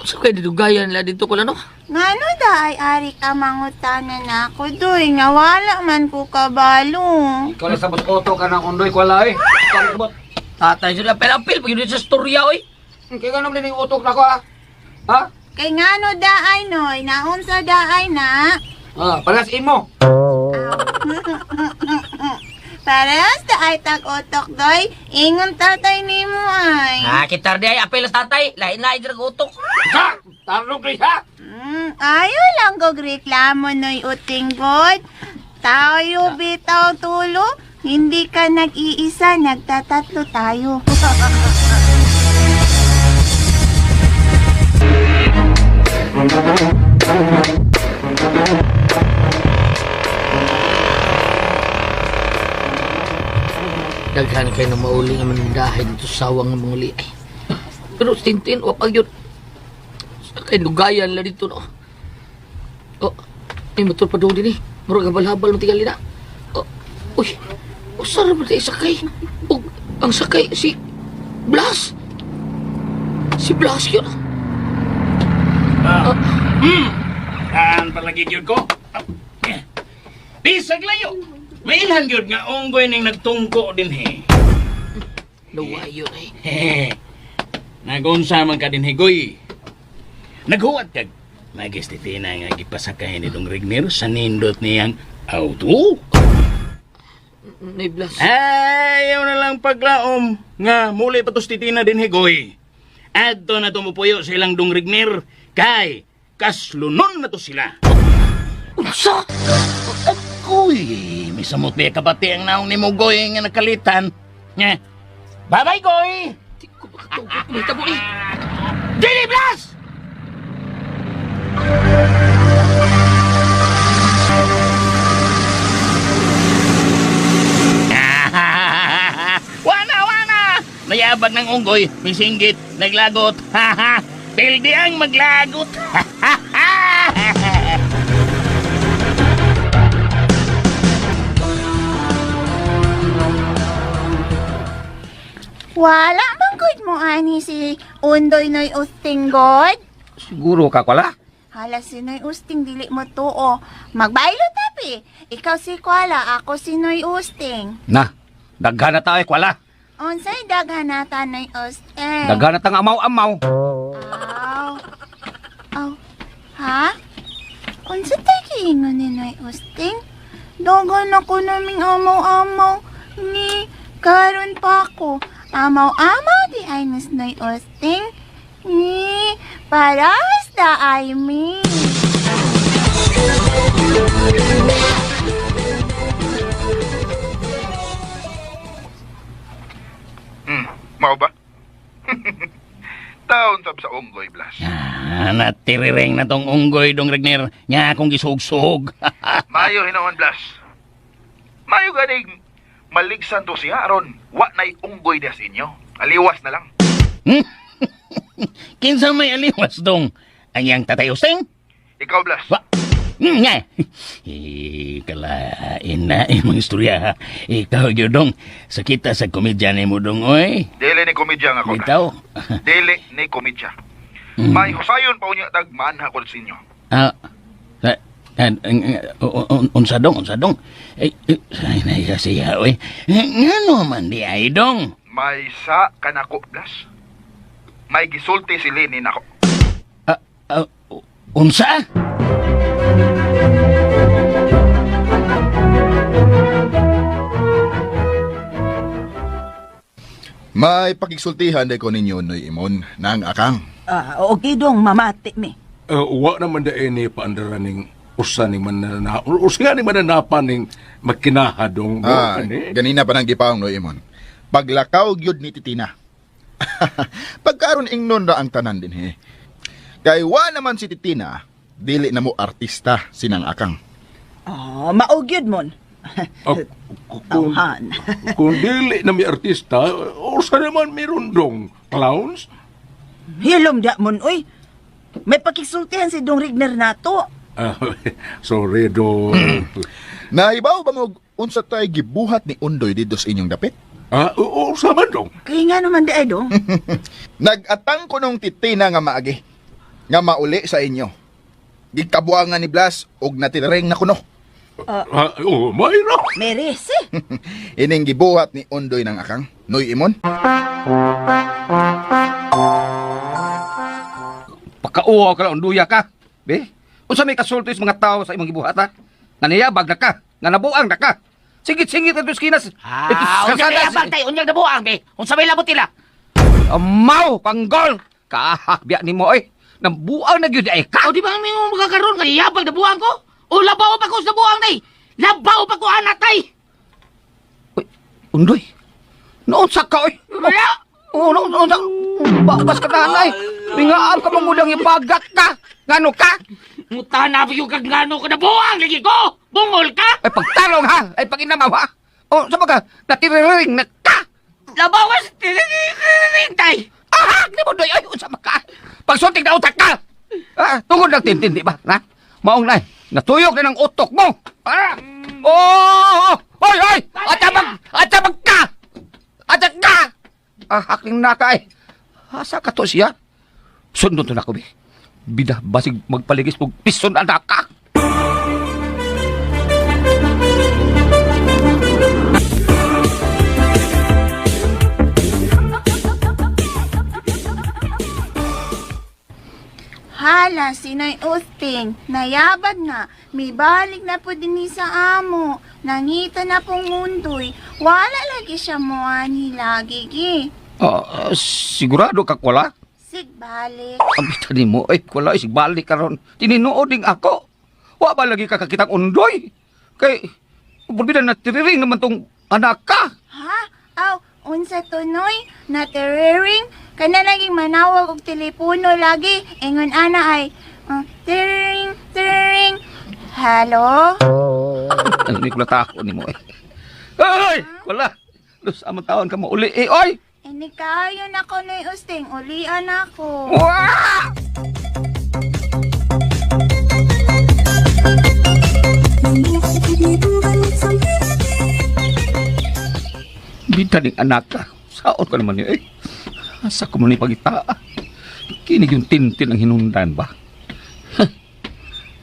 Sa kay didugayan nila dito ko no? Ngano da ay ari ka mangutana na ako doy nga wala man ko kabalo. Ikaw lang sabot oto ka ng undoy ko wala eh. Ikaw lang sabot. Tatay sila apil-apil pag yun sa storya oy. Kaya nga naman yung utok na ko ah. Ha? Kay ngano da ay noy, naunsa da ay na. Ah, parehas imo. Parehas da ay tag-utok doy, ingon tatay nimo ay. Ah, kitar di ay apil sa tatay. Lain-lain dira utok. Ha! Tarong kay ha! Ayaw lang kog reklamo noy uting god. Tayo bitaw tulo, hindi ka nag-iisa, nagtatatlo tayo. Daghan kay na mauli nga manindahay dito sa sawang nga mga ay. Pero Tintin, wa pag yun. Sa kay dugayan la dito no. Oh, may motor pa doon din eh. Murag habal-habal matigali na. Oh, uy, usar ba tayo sakay? Og, ang sakay si Blas. Si Blas yun. An palagi gyud ko. Eh. Bisag layo. Mailhan gyud nga unggoy ning nagtungko dinhi. Luwa yun eh. Nagunsa man ka dinhi goy. Naghuwat kag magis ti Tina nga gipasakay ni Dong Regner sa nindot niyang auto. Nay Blas. Ayaw na lang paglaom nga muli pa to si Titina dinhi goy. Adto na tumupuyo sa ilang Dong Regner kay kaslunon na to sila. Unsa? Agoy, misamot niya kabati ang naong ni Mugoy nga nakalitan. Nga. Bye-bye, Goy! Di ko makatugot mahitabo eh. Dili, Blas! Wana, wana! Nayabag ng unggoy, misinggit, naglagot. Pildi ang maglagot. Wala bang good mo ani si Undoy Noy Usting God? Siguro ka kwala. Hala si Noy Usting dili mo tuo. Magbaylo tapi. Ikaw si Kuala, ako si Noy Usting. Na, daghan na tayo kwala. Unsay daghan nata Noy Usting? Daghan na tang amaw-amaw. Aw. Aw. Ha? Unsa tay kiingon ni Noy Usting? Daghan ako naming amaw-amaw ni karon pa ako. Amaw-amaw di ay nis Noy Usting. Ni parahas da ay mi. Mao ba? Taon sab sa unggoy, Blas. Ah, natiriring na tong unggoy, Dong Regner. Nga akong gisugsug. Mayo hinoon, Blas. Mayo ganing maligsan to siya aron wa nay unggoy diha sa inyo. Aliwas na lang. Kinsa may aliwas, Dong? Ang iyang tatay Usting? Ikaw, Blas. Wa? Nga. Eh, kalain na imong istorya, ha. Ikaw, gyud, Dong. Sakita sa komedya ni mo, Dong, oy. Dili ni komedya nga ko, Blas. Bitaw. Dili ni komedya. May husayon pa unya tag maanha ko sa inyo. Ah, ah, ah, unsa dong, unsa dong. Eh, eh, ay, naiya siya, oy. Eh, ngano man di ay, dong? May sa kanako, Blas. May gisulti si Lenny nako. Ah, ah, unsa? May pakigsultihan day ko ninyo, Noy Imon, nang akang. Ah, okay dong, mamati mi. Wa naman da ini paandaran ning usa ning manana usa nga ning mananapan ning magkinaha dong. Ah, Kani. ganina pa nang gipaong Noy Imon. Paglakaw gyud ni Titina. Pagkaron ingnon ra ang tanan din he. Kay wa naman si Titina, dili na mo artista sinang akang. Ah, maugyod mon. Ah, kung, Tawhan. kung dili na mi artista, usa naman meron dong clowns. Hilom da mon, uy. May pakigsultihan si Dong Rigner nato. Ah, sorry dong. Nahibaw ba mo unsa tay gibuhat ni Undoy didto sa inyong dapit? Ah, oo, usa man dong. Kaya nga naman di ay dong. Nagatang ko nung Titina nga maagi, nga mauli sa inyo. Gikabuangan ni Blas og natiriring na kuno. Ah, oh, mayra. Merese. Ining gibuhat ni Undoy ng akang, Noy Imon. Pakauwaw ka lang, unduya ka. Be, unsa may kasulti sa mga tao sa imong gibuhat ha? Nga niyabag na ka, nga nabuang na ka. Singit-singit ito skinas. Ah, unya kay abang tay, unya nabuang be. Unsa may labot nila? Amaw, kanggol. Kahak biya nimo oy. Nambuang na gyud ay ka. O di ba may mga magkakaroon kay yabag nabuang ko? O labaw pa ko sa buang tay. Labaw pa ko anak tay. Uy, undoy. Noon sa ka oy. Wala. Oh, noon noon sa. Babas ka na ay. Bingaam ka mangudang ibagat ka. Ngano ka? Mutana pa yung kagngano ko nabuang lagi ko. Bungol ka. Ay pagtarong ha. Ay paginamaw ha. Oh, sa baga, natiriring na ka. Labaw ka sa tiriring tay. Ah, di mo doy ay unsa man ka. Pagsulting na utak ka. Ah, tungod lang tintin di ba? Na? Maong nay, natuyok na ng utok mo. Ah! Oh! Oy, oy! Atabag! Atabag ka! Atabag ka! Ah, aking naka ay. Asa ka to siya? Sundon to na ko, be. Bida, basig magpaligis og pison anak ka. Hala, si Noy Usting. Nayabag nga. Mibalik na po din sa amo. Nangita na pong undoy. Wala lagi siya mo ani lagi gi. Ah, sigurado ka wala? Sigbalik. Ang bita nimo ay wala sig balik karon. Tinuod ding ako. Wa ba lagi ka kakitang undoy? Kay purbida na tiriring naman tong anak ka. Ha? Aw, Unsa to noy? Na terering? Kana laging manawag og telepono lagi. Ingon ana ay tering tering. Hello? Ano ni kula tako ni mo eh. Ay, wala. Lus amang taon ka mo uli eh, oy. Ini kayo na ko noy usting ulian ako. Wah! Bida ning anak ka. Saon ka naman niya eh. Asa ko man ni pagita. Kinig yung tintin ang hinundan ba? Ha.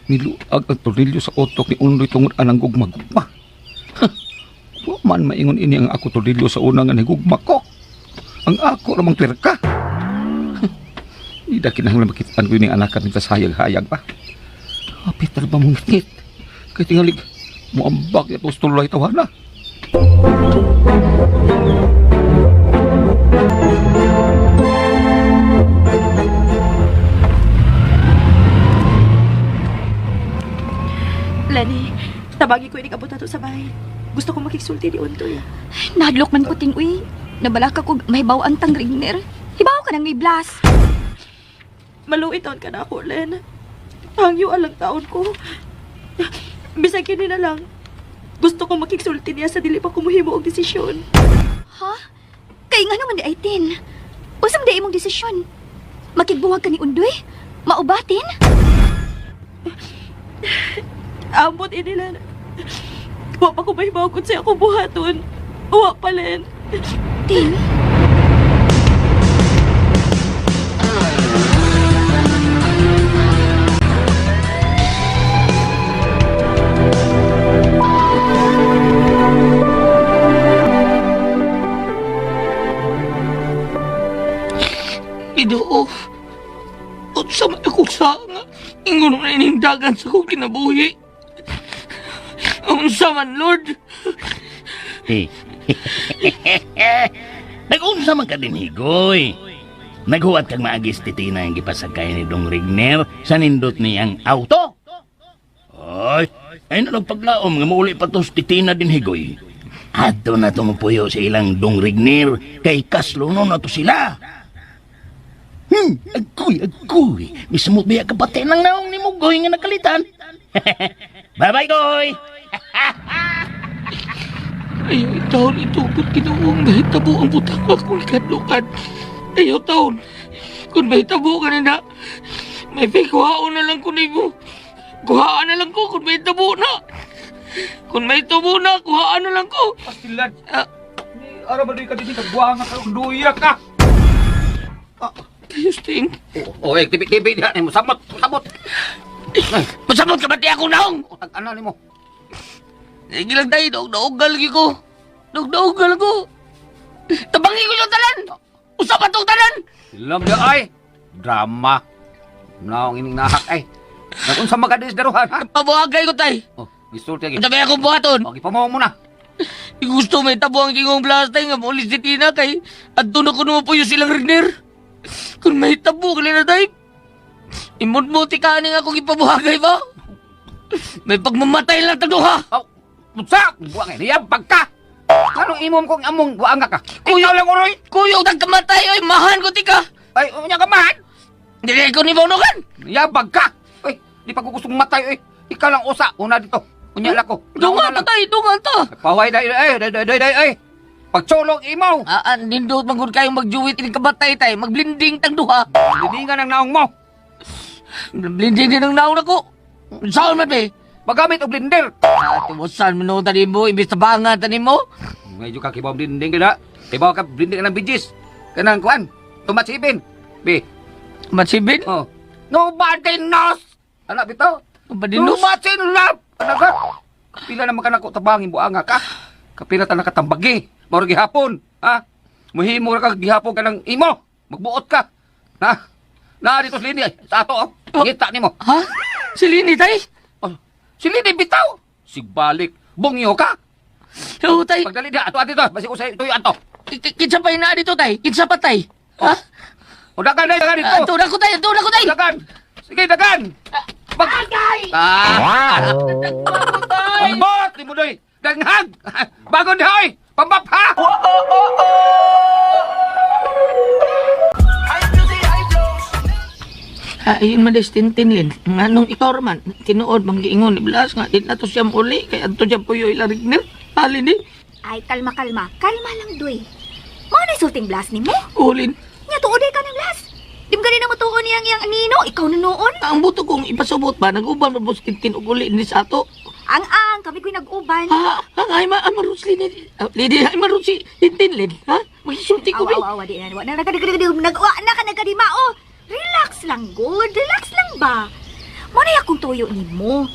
Niluag ang tornilyo sa utok ni Undoy tungod anang gugma-gugma. Ha. Wa man maingon ini ang ako tornilyo sa una nga nigugma ko. Ang ako ramang twerka. Ha. Di da kinahanglan makitaan ko ini anak ka sa hayag-hayag ba. Apit na ba mong ngit? Kay tingalig, muambak ya tos tuloy tawana. Lenny, tabagi ko inig abot ato sa bahay. Gusto ko makigsulti ni Untoy. Nahadlok man ko ting uy. Nabalaka ko mahibaw ang tang Rigner. Hibaw ka nang may blas. Maluit taon ka na ako, Len. Hangyo alang taon ko. Bisag kini na lang. Gusto ko makigsulti niya sa dili pa kumuhimo og desisyon. Ha? Kay nga naman di ay tin. Unsa man di imong desisyon? Makigbuwag ka ni Undoy? Maubatin? Ambot ini, Len. Wa pa ko mahibaw kung siya akong buhaton. Wa pa, Len. Tin? Ginoo, unsa man ako sa nga ingon na ining dagan sa akong kinabuhi. Unsa man, Lord? Nag-unsa man ka din, Higoy. Naghuwat kag maagis titina ang gipasakay ni Dong Rigner sa nindot niyang auto. Ay, ay na nagpaglaom nga mauli pa to sa titina din, Higoy. Adto na tumupuyo sa ilang Dong Rigner kay kasluno na to sila. Agoy, agoy. Misamot biya ka pati ng naong ni Mugoy nga nakalitan. Bye-bye, Goy! Ayaw taon itugot Ginoong mahitabo ang butang akong ikadlukan. Ayaw taon. Kung mahitabo ka na na, may pikuhaon na lang ko nimo. Kuhaan na lang ko kung mahitabo na. Kung mahitabo na, kuhaan na lang ko. Pastilan. Ara ba ka din kagbuang ka unduya ka? Justin. Oh, eh, tibi-tibi diha nimo samot, samot. Pasamot ka ba ti akong naong? Ano nimo? Sige lang tayo, daog-daogal lagi ko. Daog-daogal ko. Tabangi ko yung tanan. Usap atong tanan. Silam dia ay. Drama. Naong ining nahak ay. Nagunsa magadis daruhan ha? Pabuhagay ko tay. Oh, gisulti lagi. Tabi akong buhaton. Oh, gipamuong mo na. Gusto may tabo ang kingong blastay nga maulis si Tina kay adto na kuno po yung silang Rigner. Kung may tabo ka na tay. Imod mo ti kaning akong ipabuhagay ba? May pagmamatay lang tagduha. Oh, unsa? Buang niya pagka. Anong imom kong among buanga ka? Kuyo lang uroy. Kuyo tag kamatay oy, mahan ko ti ka. Ay, unya ka mahan. Dili ko ni Bonokan. Yabag ka. Uy, di pa ko gustong matay oy. Ikaw lang usa, una dito. Unya lang ko. Dunga ta tay, dunga ta. Paway dai ay, dai dai dai ay. Pagsulog imaw. Ah, nindot man gud kayong magjuwit ini kabatay tay, magblinding tang duha. Blindingan ang naong mo. Blinding din ang naong nako. Saan man be? Magamit og blender. Ah, timusan mo noon tani mo, imbis tabangan tani mo. Medyo ka kibaw blending ka na. Kibaw ka blending ng bijis. Kanang kuan. Tumatsibin. Bi. Tumatsibin? Oh. Nobody knows. Anak bitaw. Nobody knows? Nobody love. Anak ka. Kapila naman ka nako tabangin buanga ka. Kapila ta nakatambagi. Mauro gihapon. Ha? Muhimo ra ka gihapon ka ng imo. Magbuot ka. Ha? Na dito si Lini sa ato oh. Ngita nimo. Ha? Si Lini tay? Oh, si Lini bitaw. Sigbalik. Bungyo ka. Oo, tay. Pagdali dia ato dito, basi ko sa tuyo ato. Kinsa pa ina dito tay? Kinsa pa tay? Ha? O dagan day, dagan dito. Ato na ko tay, ato na ko tay. Dagan. Sige, dagan. Bag Agay! Ah! Ambot ni Budoy. Danghag. Bagon di hoy. Pambap ha. Oh, oh, oh, oh. Ayun man des tintinlin. Nga nung ikaw raman, tinuod mang giingon ni Blas nga di na to siya uli kay adto siya puyo ila Rigner. Alin ni? Ay, kalma, kalma. Kalma lang, Doy. Mao na sulting Blas nimo? Ulin. Nya tuod ka ng Blas. Di mo gani na mo tuon niyang iyang anino, ikaw na noon. Ang buto kong ipasubot ba nag-uban pa boss Tintin og uli ni sa ato. Ang kami ko'y nag-uban. Ha, ang ay ma amaron si Lady, Lady ay maron si Tintin lin, ha? Magisulti ko Awa, awa, awa, di na, wa na, nag, nag, nag, nag, wa na ka nagkadima, oh. Relax lang, good. Relax lang ba? Mo na akong tuyo nimo.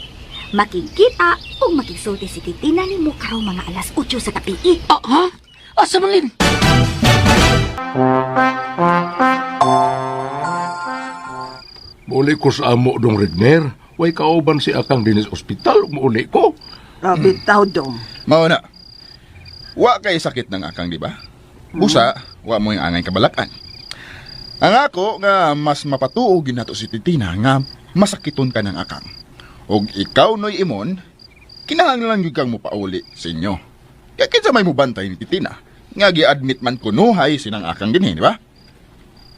Makikita ug makigsulti si Titina nimo karong mga alas 8 sa gabi. Ah, ha? Asa man lin? Muli ko sa amo dong Regner. Way kauban si akang dinis ospital. Muli ko. Bitaw dong. Mao na. Wa kay sakit ng akang, di ba? Busa, wa mo yung angay kabalakan. Ang ako nga mas mapatuo ginato si Titina nga masakiton ka ng akang. Og ikaw noy imon, kinahanglan gyud kang mopauli sa inyo. Kaya kinsa may mubantay ni Titina nga gi-admit man kunuhay sinang akang dinhi, di ba?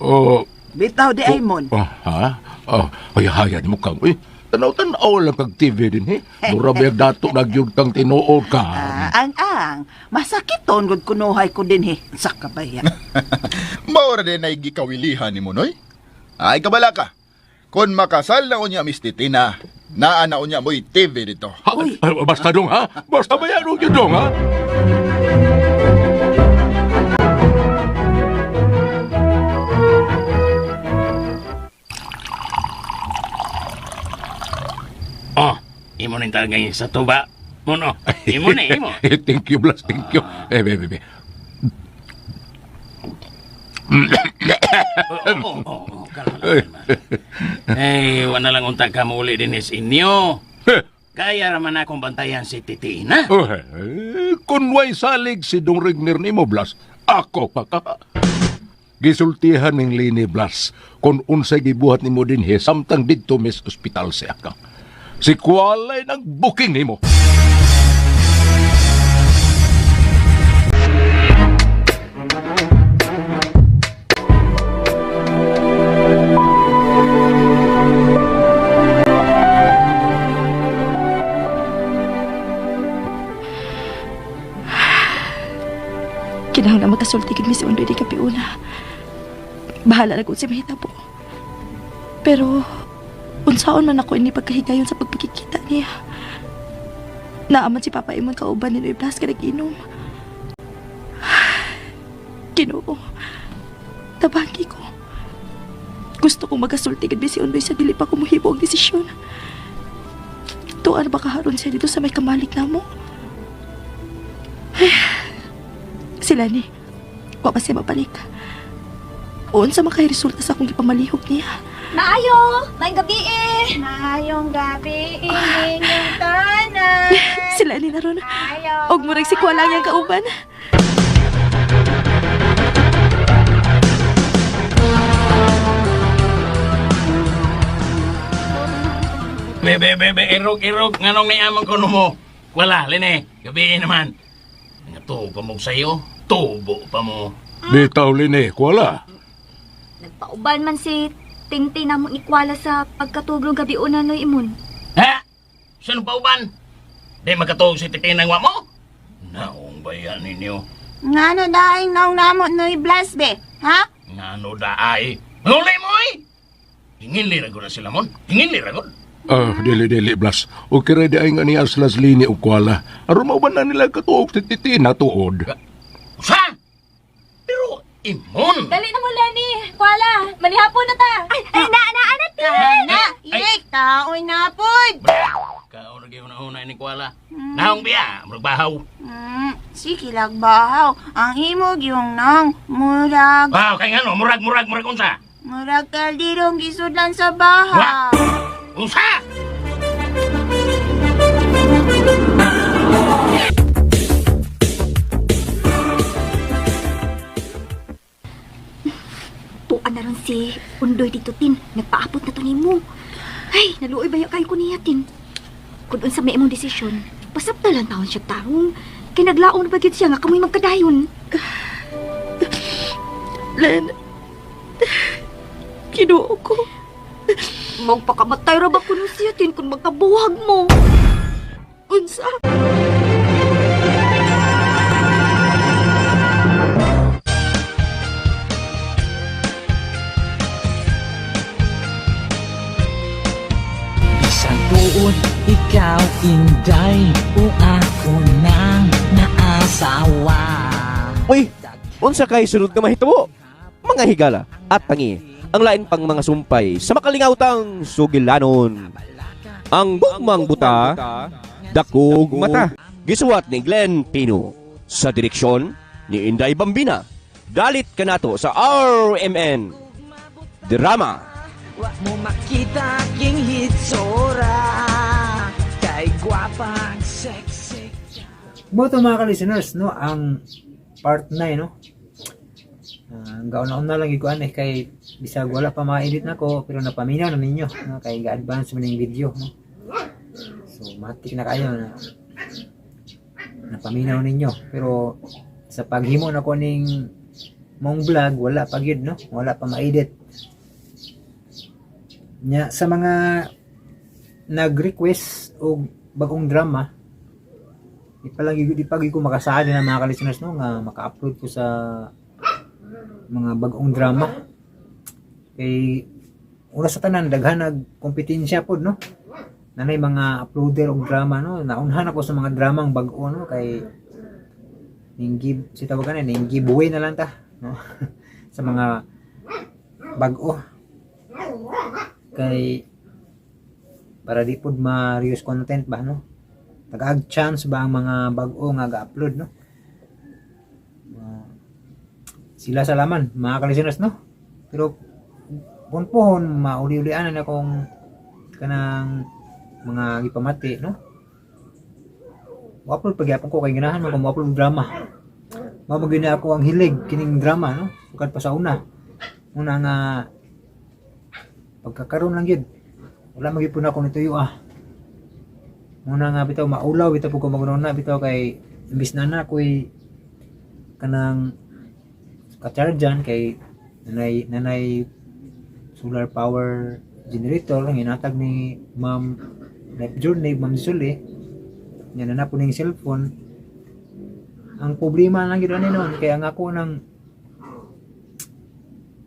Oh, Bitaw di ay mon. oh, ha? Oh, ay hayan mo kang. Uy, tanaw-tanaw lang kag TV din, he. Mura ba yung dato na gyud kang tinuod ka. Ah, ang masakiton gud kunuhay ko din he. Sa kabaya. Mao ra din ay gikawilihan ni Monoy. Ay kabala ka. Kung makasal na unya Miss Titina, naa na unya mo'y TV dito. Ha? Ay, basta dong, ha? Basta ba yan yun dong, ha? Oh, imo ning talaga yung sa tuba. Mono, imo na, imo. Eh, thank you, Blas. Thank you. Eh, be, be, be. Oo, kalma lang, kalma. Eh, wala lang unta ka muli din is inyo. Kaya raman akong bantayan si Titina. Oh, eh, kung way salig si Dong Regner ni mo, Blas, ako pa ka. Gisultihan ning Lini Blas kung unsay gibuhat nimo dinhi samtang didto mis ospital si akang. Si Kualay nang booking nimo. Kinahanglan magkasulti gid mi si Undoy di kapiuna. Bahala na kung si mahitabo. Pero unsaon man ako ini pagkahigayon sa pagpakikita niya. Naaman si Papa Imon kauban ni Noy Blas ka nag-inom. Ginoo, tabagi ko. Gusto kong magkasulti gid mi si Undoy sa dili pa ko mohimo ang desisyon. Tuan ba kaharon siya dito sa may kamalig namo? Ay, sila ni, wa pa siya mabalik. Unsa man kay resulta sa akong gipamalihok niya? Maayo! Maayong gabi eh! Maayong gabi, inyong tanan. Sila ni naron. Og murag si Kuya lang yang kauban. Be, be, be, be, irog, irog. Nganong niamang ko mo? Wala, Lene. Gabi naman. Nga tubo pa mo sa'yo. Tubo pa mo. Bitaw Lini, Kuala. Nagpauban man si Tintin na mong ikwala sa pagkatugrong gabi una no imon. Ha? Saan pauban? Di makatuog si Titinang wa mo? Naong bayan ninyo. Ngano daing naong namo noy Blas be? Ha? Ngano daay? Manguli mo eh! Hingin lirago na sila mon. Hingin lirago. Ah, dili dili Blas. Okay ra di ay nga niya sila Lini ug Kuala. Aron mauban na nila katuog si Titina tuod. Usa! Pero imon! Dali na mo, Lenny! Kuala! Manihapon na ta! Ay, ay na, na, na, Tin! Na, ik, taoy na pod. Kaon na una ini Kuala. Naong biya, murag bahaw. Sige lag bahaw. Ang imog yung nang murag. Wow, kay ngano, murag murag murag unsa? Murag kaldirong gisudlan sa bahaw. Unsa? Tuan na ron si Undoy dito, Tin. Nagpaabot na to nimo. Ay, naluoy ba kayo ko niya, Tin? Kung unsa may imong desisyon, pasap na lang taon siya tarong. Kay naglaong na ba gyud siya nga kamoy magkadayon. Len, Ginoo ko. Magpakamatay ra ba kuno siya tin kung magkabuhag mo? Unsa? Bisan tuod ikaw inday o ako nang naasawa. Uy, unsa kay sunod nga mahitabo? Mga higala at tangi ang lain pang mga sumpay sa makalingawtang sugilanon. Ang gugmang buta, dakog mata. Gisuwat ni Glenn Pino sa direksyon ni Inday Bambina. Dalit kanato sa RMN Drama. Wa mo makita king hitsura kay gwapa ang sexy. Mo to mga ka-listeners, no, ang part 9, no. Ang gauna-una lang gyud ko ani kay bisag wala pa ma-edit nako pero napaminaw na ninyo, no, kay ga-advance man ning video, no. So matik na kayo na napaminaw ninyo, pero sa paghimo nako ning mong vlog wala pa gyud, no, wala pa ma-edit. Nya sa mga nag-request og bagong drama, di pa lang di pa gyud ko makasaad na mga ka-listeners, no, nga maka-upload ko sa mga bagong drama kay una sa tanan daghan nag kompetensya pod, no, nanay mga uploader og drama, no. Naunhan ako sa mga dramang bag-o, no, kay ning give si tawagan ning giveaway na lang ta, no, sa mga bag-o kay para di pod ma-reuse content ba, no, tagaag chance ba ang mga bag-o nga ga-upload, no. Sila sa laman mga ka-listeners, no, pero kung pohon mauli-ulian na akong kanang mga gipamati, no. Mo-upload pagyapon ko kay ganahan man ko mo-upload og drama. Mao man gyud na ako ang hilig kining drama, no, sukad pa sa una. Una nga pagkakaroon lang gyud wala man gyud pud ako nituyo ah. Muna nga bitaw maulaw bitaw pud ko magununa bitaw kay imbis na na ako'y kanang ka-chargean kay nanay solar power generator ang hinatag ni Ma'am Life Journey, Ma'am Suli nya na po ning cellphone. Ang problema lang gyud ani noon kay ang ako ng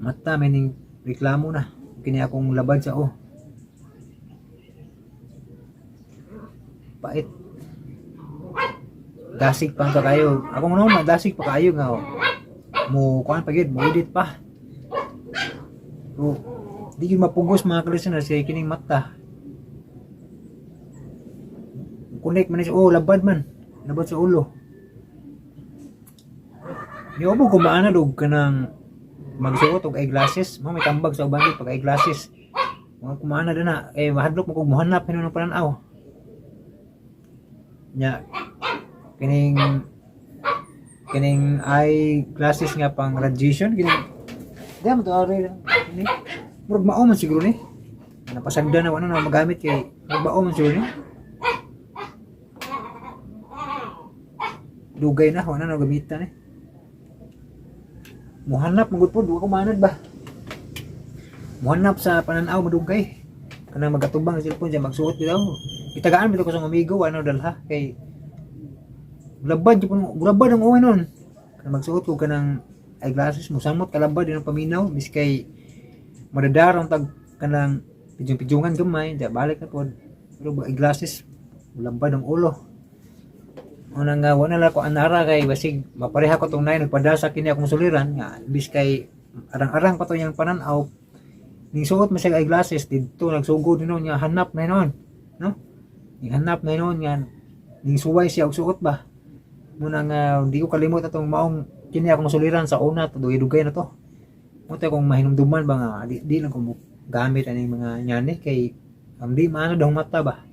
mata may ning reklamo na kini akong labad sa o pait dasig pa ka kayo akong noon dasig pa kayo nga oh. Mo kuan pa gyud mo edit pa so di gyud mapugos mga ka-listeners kay kining mata connect man ni oh labad man labad sa ulo. Niubo ko maana og kanang magsuot og eyeglasses mo may tambag sa uban pag eyeglasses mga kumaana na eh mahadlok mo kog mohanap hinuon ng pananaw nya kining eye glasses nga pang radiation kining di mo to ari kini murag mao man siguro ni napasagdan na wala na magamit kay murag mao man siguro ni dugay na wala na gamitan eh muhanap magud pod wa ko maanad ba muhanap sa pananaw madugay kanang magatubang sa cellphone siya magsuot bitaw itagaan bitaw ko sa amigo wala na dalha kay labad jud labad ang uwi nun kanang magsuot ko kanang eyeglasses musamot kalabad din ang paminaw mis kay madadarong tag kanang pijong-pijungan gamay di balik na pod pero eyeglasses labad ang ulo. Una nga wala na ko anara kay basig mapareha ko tong nay nagpadasa kini akong suliran nga bis kay arang-arang pa to iyang pananaw ning suot man siya eyeglasses didto nagsugod ni nga hanap na noon, no, ning hanap na noon nga ning suway siya og suot ba. Muna nga di ko kalimot atong maong kini akong suliran sa una to dugay-dugay na to mo to kung mahinumduman ba nga di lang ko gamit aning mga nyani kay ang di maanad ang mata ba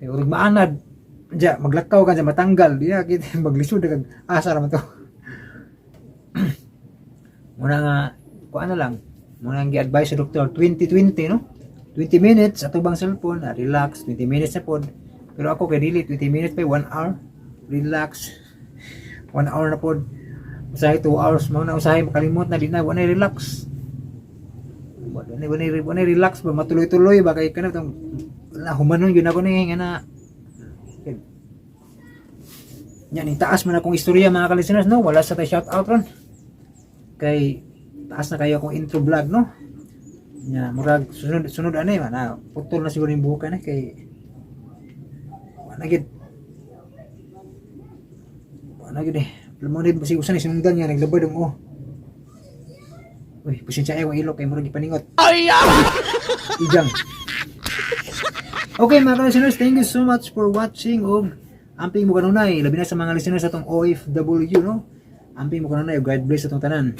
kay urag maanad diya maglakaw ka diya matanggal diya kita maglisod kag asa ra man to. Muna nga kuan na lang muna ang gi-advise sa doktor 20-20, no, 20 minutes ato bang cellphone ah, relax 20 minutes na pod pero ako kay dili 20 minutes pa 1 hour relax 1 hour na pod usahay 2 hours mao na usahay makalimot na di na wala na relax. Wala wala wala relax ba, matuloy-tuloy ba kay kana tong na humanon gyud ako ni nga na. Nya ning taas man akong istorya, mga ka-listeners, no. Wala sa tay shout out ron. Kay taas na kayo akong intro vlog, no. Nya murag sunod sunod ani man na putol na siguro yung buhok na kay wala gid. Wala gid eh. Mo ni basig usan ni sinungdan niya naglabad ang oh. Uy, pasensya ay ilok kay murag ipaningot. Ay! Ijang. Okay, mga listeners, thank you so much for watching og amping mo kanunay, labi na sa mga listeners atong OFW, no. Amping mo kanunay, God bless atong tanan.